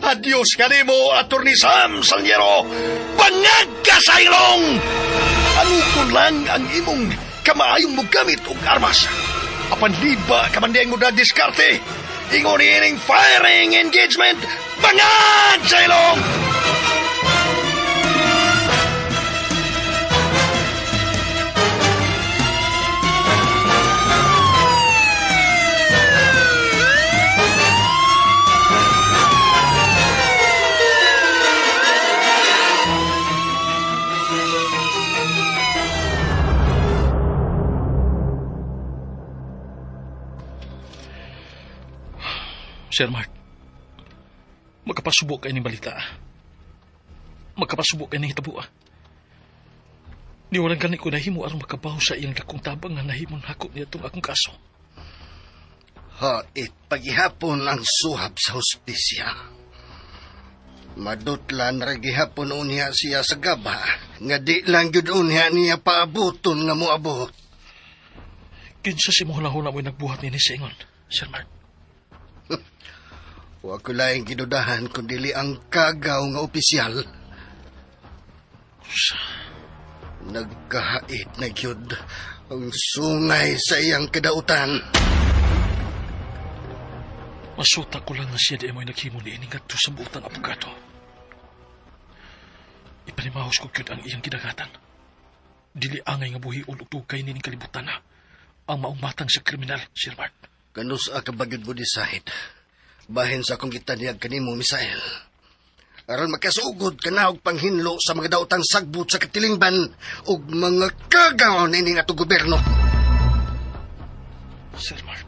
Adios kanimo, Attorney Sam Saliero. Bangag ka sa ilong! Anukon lang ang imong kamaayong mogamit og armas. Apan liba ka man mo da diskarte. Ingon ining firing engagement, bangag sa ilong! Sir Mark, magkapasubo kayo ng balita. Magkapasubo kayo ng hitabo. Di walang gani ko nahimo aron makabaw sa iyang dakong tabang nga nahimong hakot niya itong akong kaso. Hait pagihapon ang suhab sa hustisya. Madutlan ra gihapon unya siya sa gaba, nga di lang gyud unya niya paabuton nga moabot. Kinsa si mo mo'y nagbuhat nini sa ingon, Sir Mark? Wa ko laing gidudahan kun dili ang kagaw nga opisyal. Nagkahait na gyud ang sungay sa iyang kadautan. Masuta ko lang na siya di mo'y naghimo ni ining ngadto sa buotang abogado. Ipanimahos ko gyud ang iyang gidagatan. Dili angay nga buhion og dugay nining kalibutan na ang maong matang sa kriminal, Sir Mark. Kanus ka ba gyud mo decide? Bahin sa akong gitanyag kanimo, Misael. Aron makasugod ka na og panghinlo sa mga daotang sagbot sa katilingban ug mga kagaw nining atong gobyerno. Sir Mark.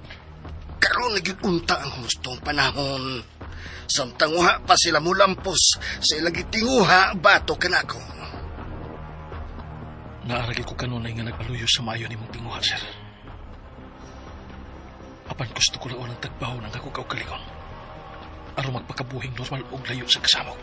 Karon na gyud unta ang hustong panahon. Samtang uha pa sila mulampos sa ilang gitinguha bato kanako. Naaragi ko kanunay nga nagpaluyo sa maayo nimong tinguha, sir. Apan gusto ko lang ang tagbaw ng akong kaugalingon. Aron magpakabuhing normal og layo sa kasamok.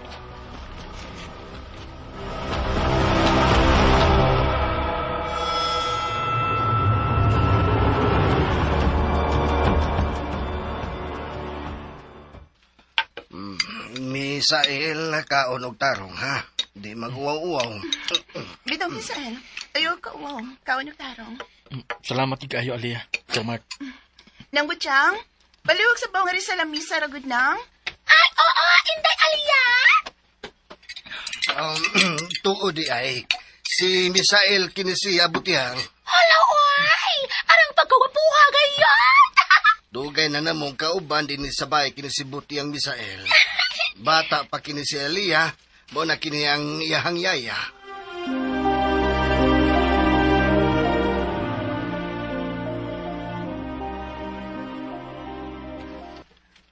Misael, kaon og tarong, ha? Di mag-uwaw-uwaw. Bitaw, Misael. Ayaw ka, uwaw. Kaon og tarong. Salamat kaayo, Aliyah. Sir Mark. Nang Butchang, baliwag sa bawang sa lamisa, ragud nang. Ay, oo, Inday Aliyah! Tuod di ay, si Misael kini si Abutihang. Hala, oy! Arang pagkawapuha gayon! Dugay na namong kauban din ni sabay kini si Butihang Misael. Bata pa kini si Aliyah, mo na kini ang iyahang yaya.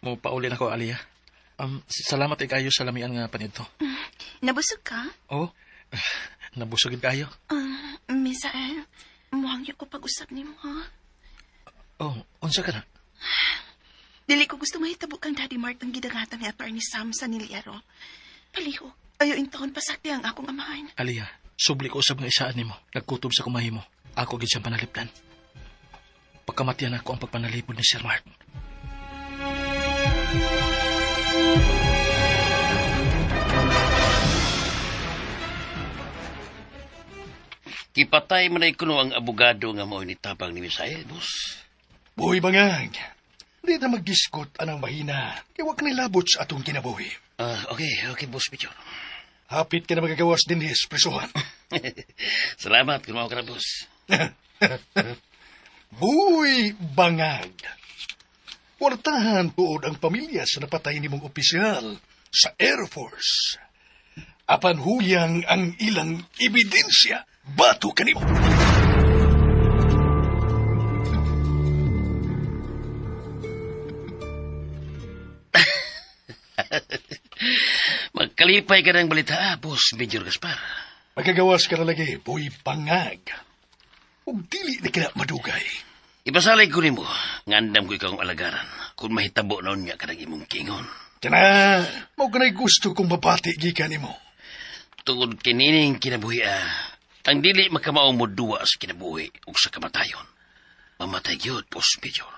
Mo pauli na ko, Aliyah. Salamat kayo sa lamian nga panidto. Nabusog ka? Oh, nabusog gid kayo. Misael, muhangyo ko pag-usap nimo, ha? Oh, unsa ka na? Dili ko gusto mahitabo kang Daddy Mark ang gidangatan ni Atty. Sam sa Niliero. Palihog, ayaw intawon pasakti ang akong amahan. Aliyah, subli ko usab nga isaan nimo. Nagkutob sa kumahimo. Ako gid siyang panalipdan. Pagkamatian ako ang pagpanalipod ni Sir Mark. Kipatay man ay kuno ang abogado nga mao ni tabang ni Misael, boss. Buhi bangag. Di na magdiskot anang mahina. Kaya wag nilabot sa atong kinabuhi. Okay, boss Pichor. Hapit ka na magagawas din ni presuhan. Salamat kung mao ka na, boss. Buhi bangag. Wartahan tuod ang pamilya sa napatay nimong opisyal sa Air Force. Apan huyang ang ilang ebidensya. Bato kanimo. Magkalipay ka ng balita, boss Major Gaspar. Magagawas ka na lagi, buhi bangag. Ug dili na kina madugay. Ipasalay ko nimo, ngandam ko ikaw ang alagaran kung mahitabo noon nga kanang imong kingon. Kana, mao kanay gusto kong mabati gikan nimo. Tungod kinining kinabuhi, ang dili makamao mo duwa sa kinabuhi ug sa kamatayon. Mamatay gyud, boss Major.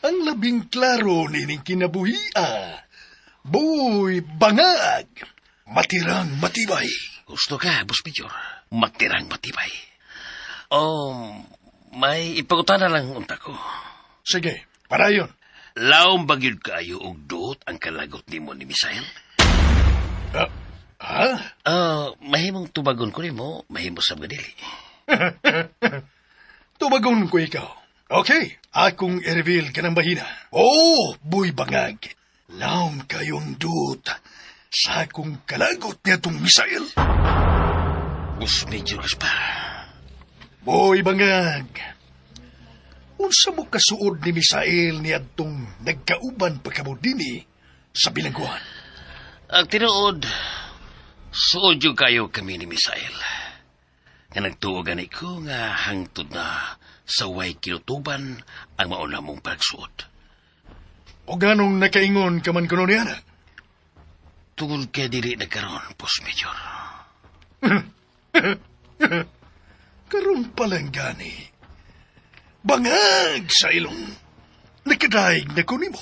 Ang labing klaro nining kinabuhi, Buy bangag, matirang matibay. Gusto ka, boss Major. Matirang matibay. Oh, may ipagutana lang unta ko. Sige, padayon. Laom ba gyud kaayo og duot ang kalagot nimo ni Misael? Ha? Mahimong tubagon ko nimo, mahimo sab nga dili. Tubagon ko ikaw. Okay, akong i-reveal ka ng bahina. Oh, buy bangag. Laom kayong duot sa akong kalagot niya tong Misael. Boss Major Gaspar. Boy bangag. Unsa mo kasuod ni Misael ni adtong nagkauban pa kamo dinhi sa bilangguan? Ang tinuod, Suod yung kayo kami ni Misael. Nga nagtuo gani ko nga hangtod na sa way kinutuban ang mauna mong pagsuot. O ganong nakaingon ka man kuno niya na. Tungod kay dili na karon, Boss Major. Karon pa lang gani. Bangag sa ilong. Nakadaig na ko nimo.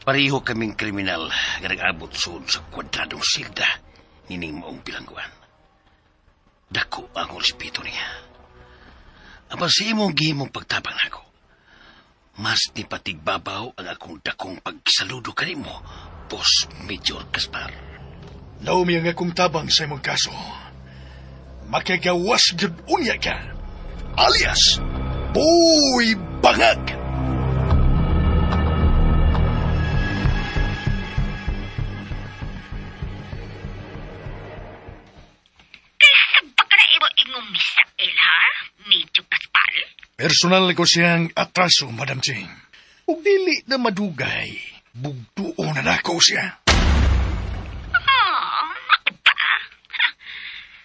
Pareho kaming kriminal nga nag-abot suod sa kwadradong silda nining maong bilangguan. Dako ang respeto niya. Apan sa imong gihimong pagtabang nako, mas ni patigbabaw ang akong dakong pagsaludo kanimo, Boss Major Gaspar. Naomi ang akong tabang sa imong kaso. Makagawas gyud unya ka. Alias, Boy Bangag! Kaysa baka na imo ingong Misael, ha? Medyo Gaspar? Personal ko siyang atraso, Madam Ching. Ug dili na madugay, bugtuo na nako siya. Oh, mao ba?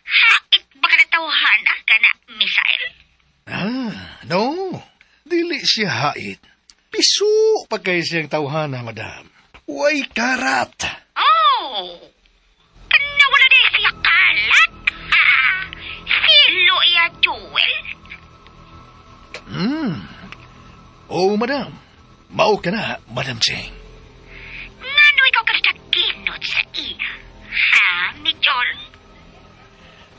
Hait ba ka na tawhana ka na, Misael? Ah, no. Dili siya hait. Piso pa kay siyang tawhana, madam. Way karat. Oh! Kana wala na siya kalat? Ha? Silo iya, Jewel? Oh, madam. Mao ka na, Madam Ching. Ngano ikaw ka naginot sa iya? Ha, Michol?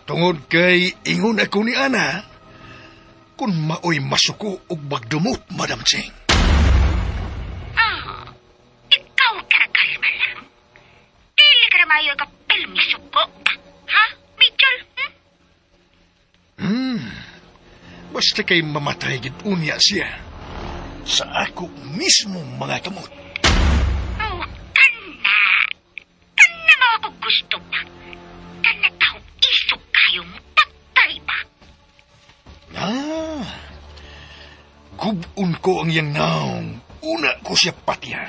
Tungod kay ingon ako ni Ana, kung maoy masuko og magdumot, Madam Ching. Ah, ikaw ka na kalma lang. Dili ka na maayo ka pilmisuko. Ha, Michol? Hmm? Basta kay mamatay gid unya siya. Sa ako mismo mga kamot. Oh, kana. Kana mao ako gusto pa. Kana tao isog kayo mo patay ba? Ah, gubon ko ang iyang naong. Una ko siya patya.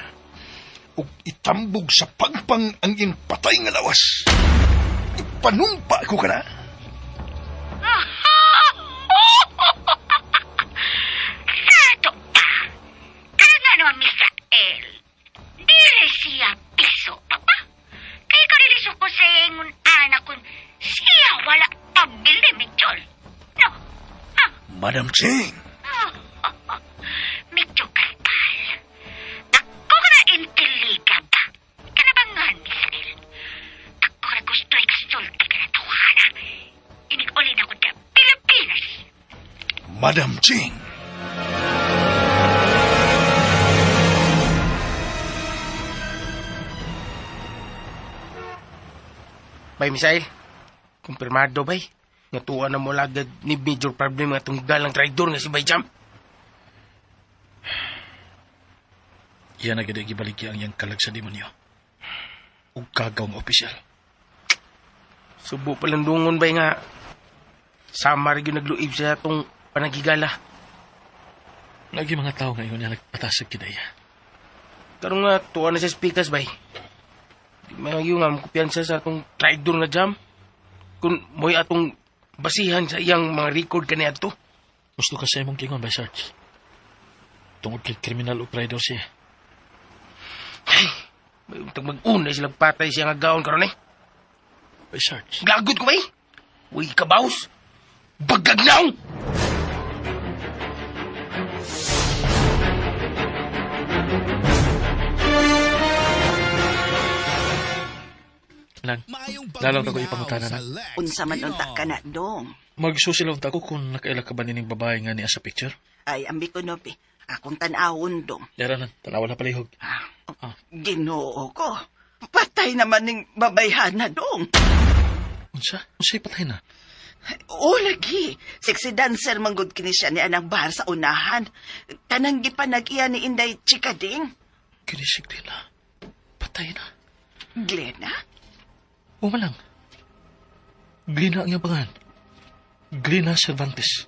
Ug itambog sa pagpang ang iyang patay nga lawas. Ipanumpa ko ka na. Sato pa. Kana naman, Misael. Dili siya piso, papa. Kaya ka dili ko sa ingon anak kung siya wala pabili, Michol. No. Ah, Madam Ching, Medyo kalkal. Ako ka na intiliga ba? Kanabangan, Misael. Ako na gusto ikasulti ka na tawhana. Inig-ulin ako sa Pilipinas. Madam Ching. Bay, Misael. Kumpirmado, bay. Nga tuwa na mo lagad ni major problem nga itong galang traidor nga si Bay Jam. Iya na gid gibaligya ang iyang kalag sa demonyo. Ug kagaw nga opisyal. Subo palang dungon, bay, nga sama rin yung nagluib sa atong panagigala. Lagi mga tao ngayon nga nagpatasag kidaya. Karon nga, tuwa na sa speakers, bay. Di maayo nga, makupiyansa sa atong traidor nga jam. Kung mo'y atong basihan sa iyang mga record kaniadto. Gusto ka sa imong kingon, bay Sarge. Tungod kay kriminal o traidor siya. Ay, may untag mag-una sila patay siya nga gaon karon eh. Bay Sarge. Gagot ko, bay. Uy, kabaws. Bagag naong! Lang, Maayong Lalaw na ko pagpaminaw ipangutana sa na. Lex Unsa man unta Pinoy. ka na, dong. Magsusilaw ta ko kung nakaila ka ba nining babae nga niya sa picture. Ay, ambi ko nopi. Akong tan-awon, dong. Dara lang, tanawa na palihog. Ah, Ah. Ginoo ko. Patay naman ning babayhana, dong. Unsa? Unsay patay na? O, lagi. Sexy dancer manggod kini siya ni anang bar sa unahan. Tanang gipanag-iya ni Inday Chikading. Kini si Glenna. Patay na. Glenna? Uma lang. Glenna ang iyang pangalan. Glenna Cervantes.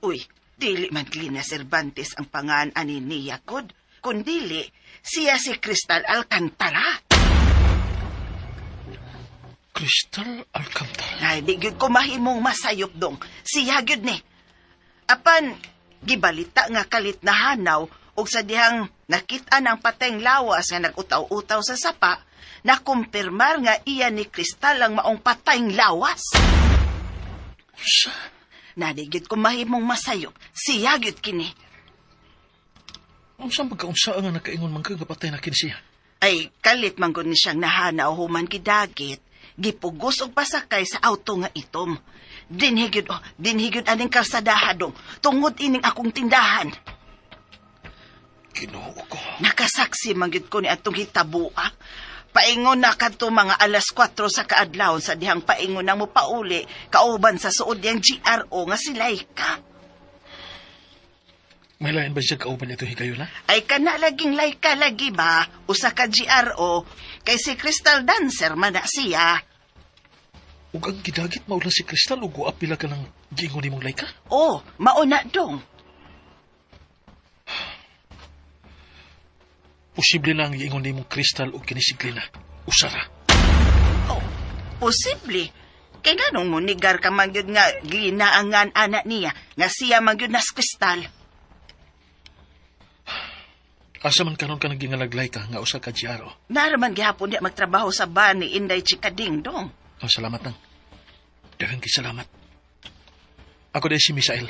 Uy, dili man Glenna Cervantes ang pangan ani niya kod. Kundili, siya si Crystal Alcantara. Crystal Alcantara. Ay, di gyud ko mahimong masayop dong. Siya gyud ni. Apan, gibalita nga kalit na hanaw og sa dihang nakita ng pateng lawas nga nag-utaw-utaw sa sapa, nakumpirmar nga iya ni Crystal ang maong patayng lawas. Unsa? Nadi gyud ko mahimong masayop. Siya gyud kini. Unsa magkaunsa nga nakaingon man ka nga patay na kini siya? Ay, kalit man gud ni siyang nahanaw human gidagit. Gipugos og pasakay sa auto nga itom. Dinhi gyud, oh, dinhi gyud aning kalsadaha dong. Tungod ining akong tindahan. Ginoo ko. Nakasaksi man gyud ko ni atong hitabua. Paingon na kadto mga 4:00 sa kaadlawon sa dihang paingon nang mopauli kauban sa suod niyang GRO nga si Laika. May lain ba siya kauban ito higayuna? Ay kana laging Laika lagi ba usa ka GRO kay si Crystal Dancer man na siya. Ug ang gidagit mao lang si Crystal ug wa pila ka ng giingon nimong Laika? Oh, mao na dong. Posible na ang giingon nimong Crystal ug kini si Glina. Usara. Oh, posible. Kay nganong munigar ka man gyud nga Glina ang anak niya nga siya man gyud nas Crystal. Asa man karon ka nagingalagay ka nga usa ka GRO? Naraman gihapon niya magtrabaho sa bar ni Inday Chikading dong. Oh, salamat nang. Daghang kay salamat. Ako dahil si Misael.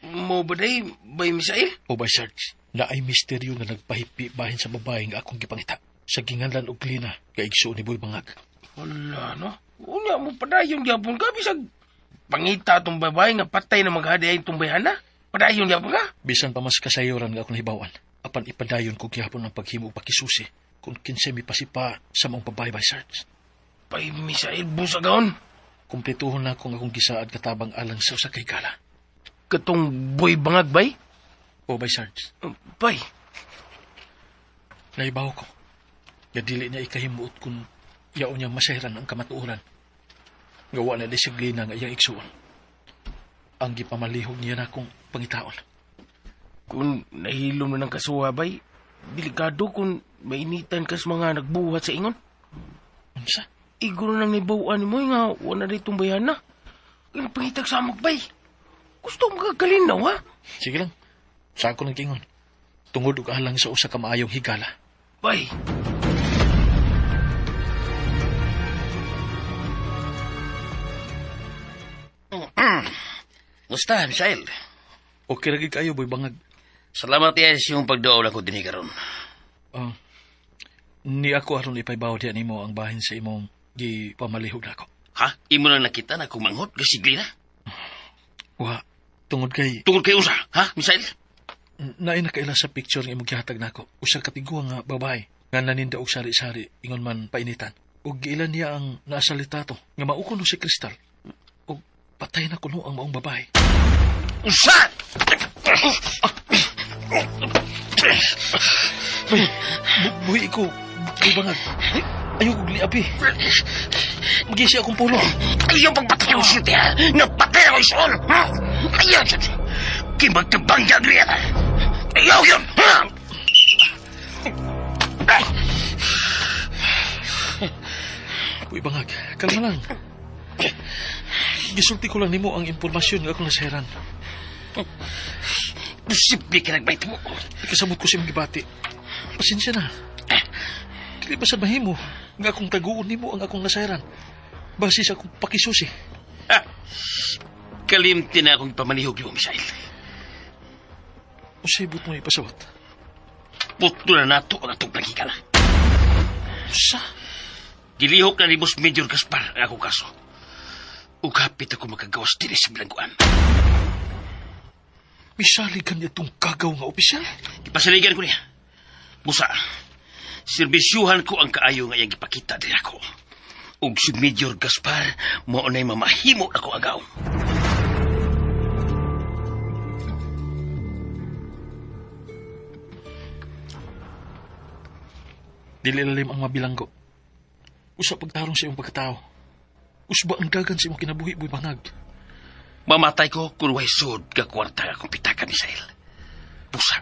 Mo ba day, Bay Misael? O by Sarge, na ay misteryo nga nagpahipi bahin sa babae nga akong gipangita. Sa ginganlan og Glina, kay igsuon ni Boy Bangag. Wala, no? Unya mo padayon gyapon ka, bisag pangita atong babae nga patay na maghadi ay itong bayhana. Padayon gyapon ka. Bisan pa mas kasayuran nga akong hibawan, apan ipadayon ko gihapon ang paghimo og pakisusi kung kinsay mipasipa sa maong babae by Sarge. Bay Misael, busagaon. Kumpletuhon na akong akong gisaad katabang alang sa usa kay higala. Katong Boy Bangag, bay? O by Sarge, Bay, naibaw ko. Nga dili niya ikahimuot kung yaon niya masayran ang kamatuoran. Gawa na di si Glina nga iyang igsuon. Ang gipamalihog niya na akong pangitaon. Kung nahilom na ng kasuha, bay, delikado kung mainitan kas mga nagbuhat sa ingon. Unsa? Iguro nang nibawaan mo nga wala na itong bayhana. Kaya pangitag samok, bay. Gusto mo kagalinaw, ha? Sige lang. Sa ako nang giingon. Tungod og alang sa usa ka maayong higala. Bay. Musta, Misael? Okay lagi kayo, Boy Bangag. Salamat yan sa iyong pagduol ako dinhi karon. Ah, ni ako aron ipaybaw diyan nimo ang bahin sa imong gipamalihog nako. Ha? Imo lang nakita na kumanghot gasigli na? Wa, tungod kay Tungod kay usa, ha, Misael? Naay nakaila sa picture nga imong gihatag nako. Usa ka tigwa nga babae nga naninda og sari-sari ingon man painitan. Ug giilan niya ang nasa litrato nga mao kuno si Crystal. Ug patay na kuno ang maong babae. Usa! Bay, buhi ko, Boy Bangag. Ayaw kog liapi. Magisi akong pulo. Ayaw pagpatay ang sulti, ha? Napatay ako isuon, ha? Ayaw! Kimagkabangyag niya! Ayaw yun! Ha? Boy Bangag, kalma lang. Gisulti ko lang nimo ang impormasyon nga akong nasahiran. Posible ka nagbait mo. Ikasabot ko sa imong gibati. Pasensya na. Dili ba sa mahimo nga akong taguon nimo ang akong nasahiran? Base sa akong pakisusi. Ha? Kalimti na akong pamanihog mo, Misael. Unsay but mo ipasabot? Putlo na nato ang atong pagkikala. Usa? Gilihok na ni Boss Major Gaspar ang akong kaso. Ug hapit ako makagawas dinhi sa bilangguan. Misalig ka niya itong kagaw nga opisyal? Ipasaligan ko niya. Busa, serbisyuhan ko ang kaayo nga iyang gipakita diri ako. Ug si Major Gaspar, mao na'y mamahimo ako agaw. Dili lalim ang mabilanggo. Usa pagtarong sa iyong pagkatao. Usba ang dagan sa imong kinabuhi, Boy Bangag. Mamatay ko kung way sud ka kwarta akong pitaka, Misael. Busa,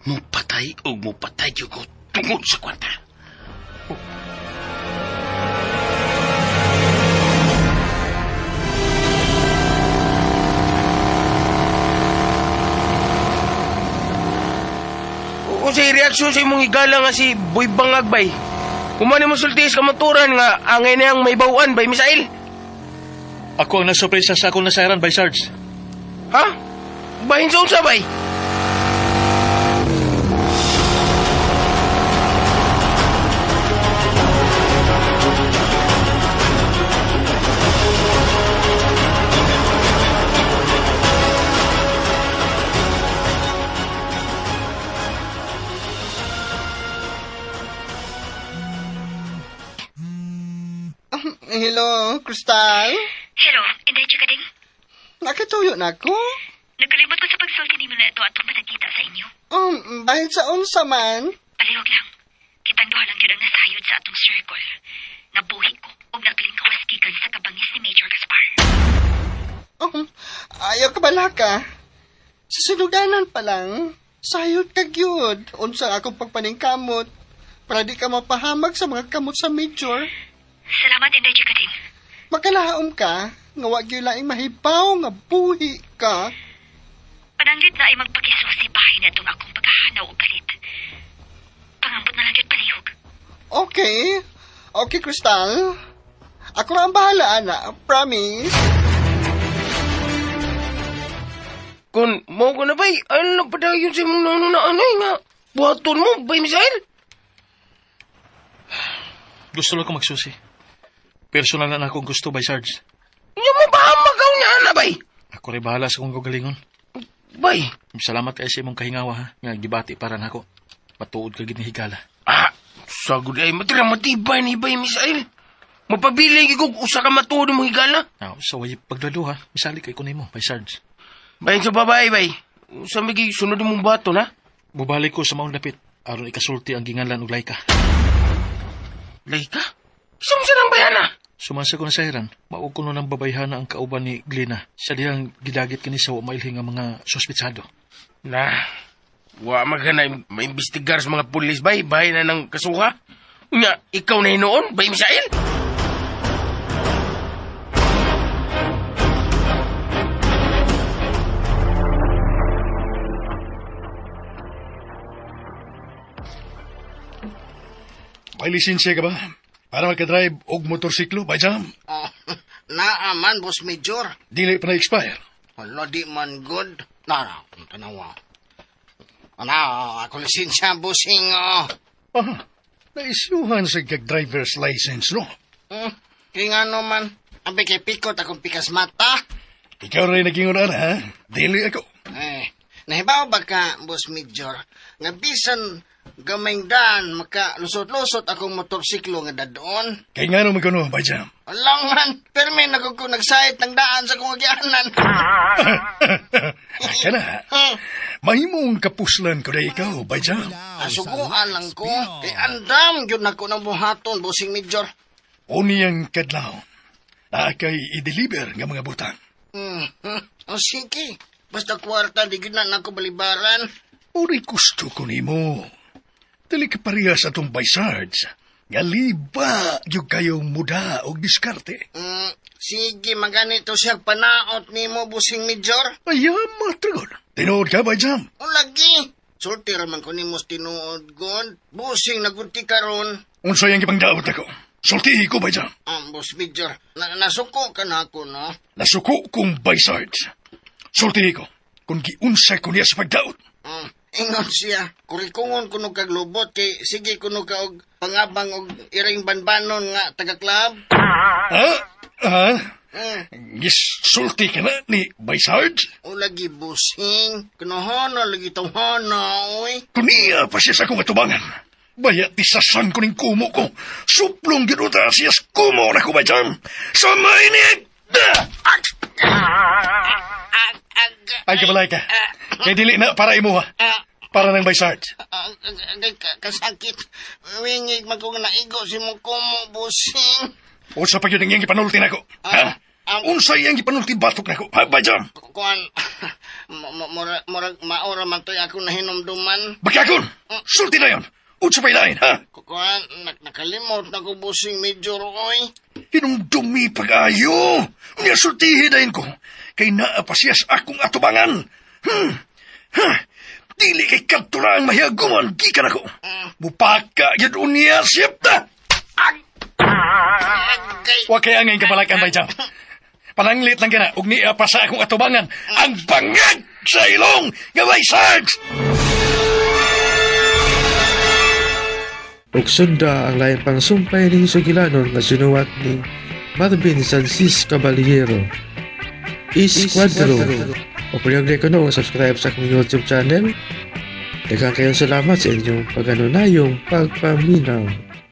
mupatay o mupatay gyud ko tungod sa kwarta. Unsay reaksyon sa imong higala nga si Boy Bangag bay? Kumani mo sulti sa kamaturan nga angay niyang may bawaan bay Misael? Ako ang nasurpresa sa akong nasayran, Bay Sarge. Ha? Bahin sa unsa bay? Hello, Crystal? Hello, Inday Chikading. Nakatuyo na ako? Nagkalimot ko sa pagsulti nimo na ito atong matagkita sa inyo. Bahin sa unsa man? Palihog lang. Kitang duha lang yun ang nasayod sa atong circle. Nabuhi ko ug naglingkawas gikan sa kabangis ni Major Gaspar. Ayaw ka bala ka. Sa sinuganan pa lang, sayod ka gyud. Unsa akong pagpaningkamot para di ka mapahamag sa mga kamot sa major. Salamat, Inday Chikading. Makalaom ka, nga wa gyud laing mahibaw nga buhi ka. Pananglit na ay magpakisusi bahay na itong akong paghahanaw og kalit. Pangambot na lang yun palihog. Okay. Okay, Crystal. Ako na ang bahala, ana. Promise. Kung mo ko na bay, ano pa dayon sa imong nono na ano nga? Buhaton mo, bay Misael? Gusto lang ko magsusi. Personal na akong gusto, Bay Sarge. Nya mo ba magaw niya ana bay? Ako rin bahala sa akong kagalingon. Bay. Salamat kay sa imong kahingawa, ha. Nga gibati para nako. Matuod ka gid ni higala. Ah, sagod ay matira matibay ni bay Misael. Mapabili gyud kog usa ka matuod mo higala. Now, sa way pagdado, ha. Misali kay ko nimo, Bay Sarge. Bayin sa babae bay. Usa may sunod mong buhaton ha? Bubalik ko sa maong dapit aron ikasulti ang ginganlan og Laika. Laika? Isa mo siya ng bayana? Sumasa ko na sa hiran, mao ko ng babayhana ang kauban ni Glina sa dihang gidagit kini sa wa mailhi nga mga suspitsado. Na, wa magana maimbestigar sa mga pulis bay, bahay na ng kasuha. Nga, ikaw na hinoon, bay Misael? May lisensya ka ba? Para makadrive og motorsiklo, Bay Jam? Oh, naaman, Boss Major. Dili pa na-expire. Hala, di man good. Na, tanawa. Ana, ako lisensya, bossing. Oh. Ah, naisyuhan sa kag driver's license, no? Kaya nga naman, ang kay pikot akong pikas mata. Ikaw rin naging una, ha? Dili ako. Eh, nahibaw ba ka, Boss Major, nga bisan gamayng daan, makalusot-lusot akong motorsiklo nga dadoon. Kaya nga naman kuno, Bay Jam. Alang man, permi na ko nagsahit ng daan sa kong agyanan. Aka na. Mahimong kapuslan ko na ikaw, Bay Jam. Asuguan lang ko. Kay andam, yun ako ng buhaton, Bossing Major. Uniyang kadlaw, na kay i-deliver nga mga butang. O sige, basta kwarta, di gyud na nako balibaran. Uri gusto ko nimo. Dili ka parehas atong Bay Sarge. Nga liba gyud kayong muda og diskarte. Sige, maganito siya panaot nimo, Bossing Major. Ayaw, matragod. Tinuod ka, Bay Jam? O lagi. Sulti raman ko nimo sa tinuod, God. Busing nagunti karon. Unsa yang gipangdaot ako? Sultihi ko, Bay Jam. Boss Major, nasuko ka na ako, no? Nasuko kong Bay Sarge. Sultihi ko, kung giunsa ko niya sa pagdaot. Ingon siya, kurikungon kuno kag lubot kay sige kuno ka og pangabang og iring banbanon nga taga-club. Ha? Ha? Gisulti ka na ni Bay Sarge? O lagi busing, kunohono lagi tawhana, oy. Kuniya pa siya sa akong atubangan. Baya ti sasan ko ning kumo ko. Suplong ginuta siya sa kumo na ko, Bay Jam. Sa mainit! Ay, kabalay ka. Kay dili na para imuha. Para ng Bay Sarge. Kasakit. Wingig man ko naigo si mong kumo, busing. Usa pa yun ang iyang ipanulti na ko. Ha? Unsa iyang gipanulti batok nako? Ha, Bayjam? Kuan, murag, murag maora man to'y ako nahinumduman. Bakakon! Sulti na yon! Unsa pa'y lain, ha? Kuan, nakalimot na ko busing major, oy. Hinumdumi pag-ayo! Unya sultihi dayon ko. Kay naa pa siya sa akong atubangan. Ha! Dili kay kadto ra ang mahiaguman, gikan ako. Mupaka gyud unya siya ta! Wa kay angay kabalakan, Bayjam. Pananglit lang kana ug niya pa sa akong atubangan ang bangag sa ilong nga may Sarge! Ug sunda ang lain pang sumpay ni Sugilanon nga sinuwat ni Marvin Sancis Caballero. Isquadro. O puliyog ko no, subscribe sa akong YouTube channel. Daghang kayong salamat sa inyong pag-anunayong pagpaminaw.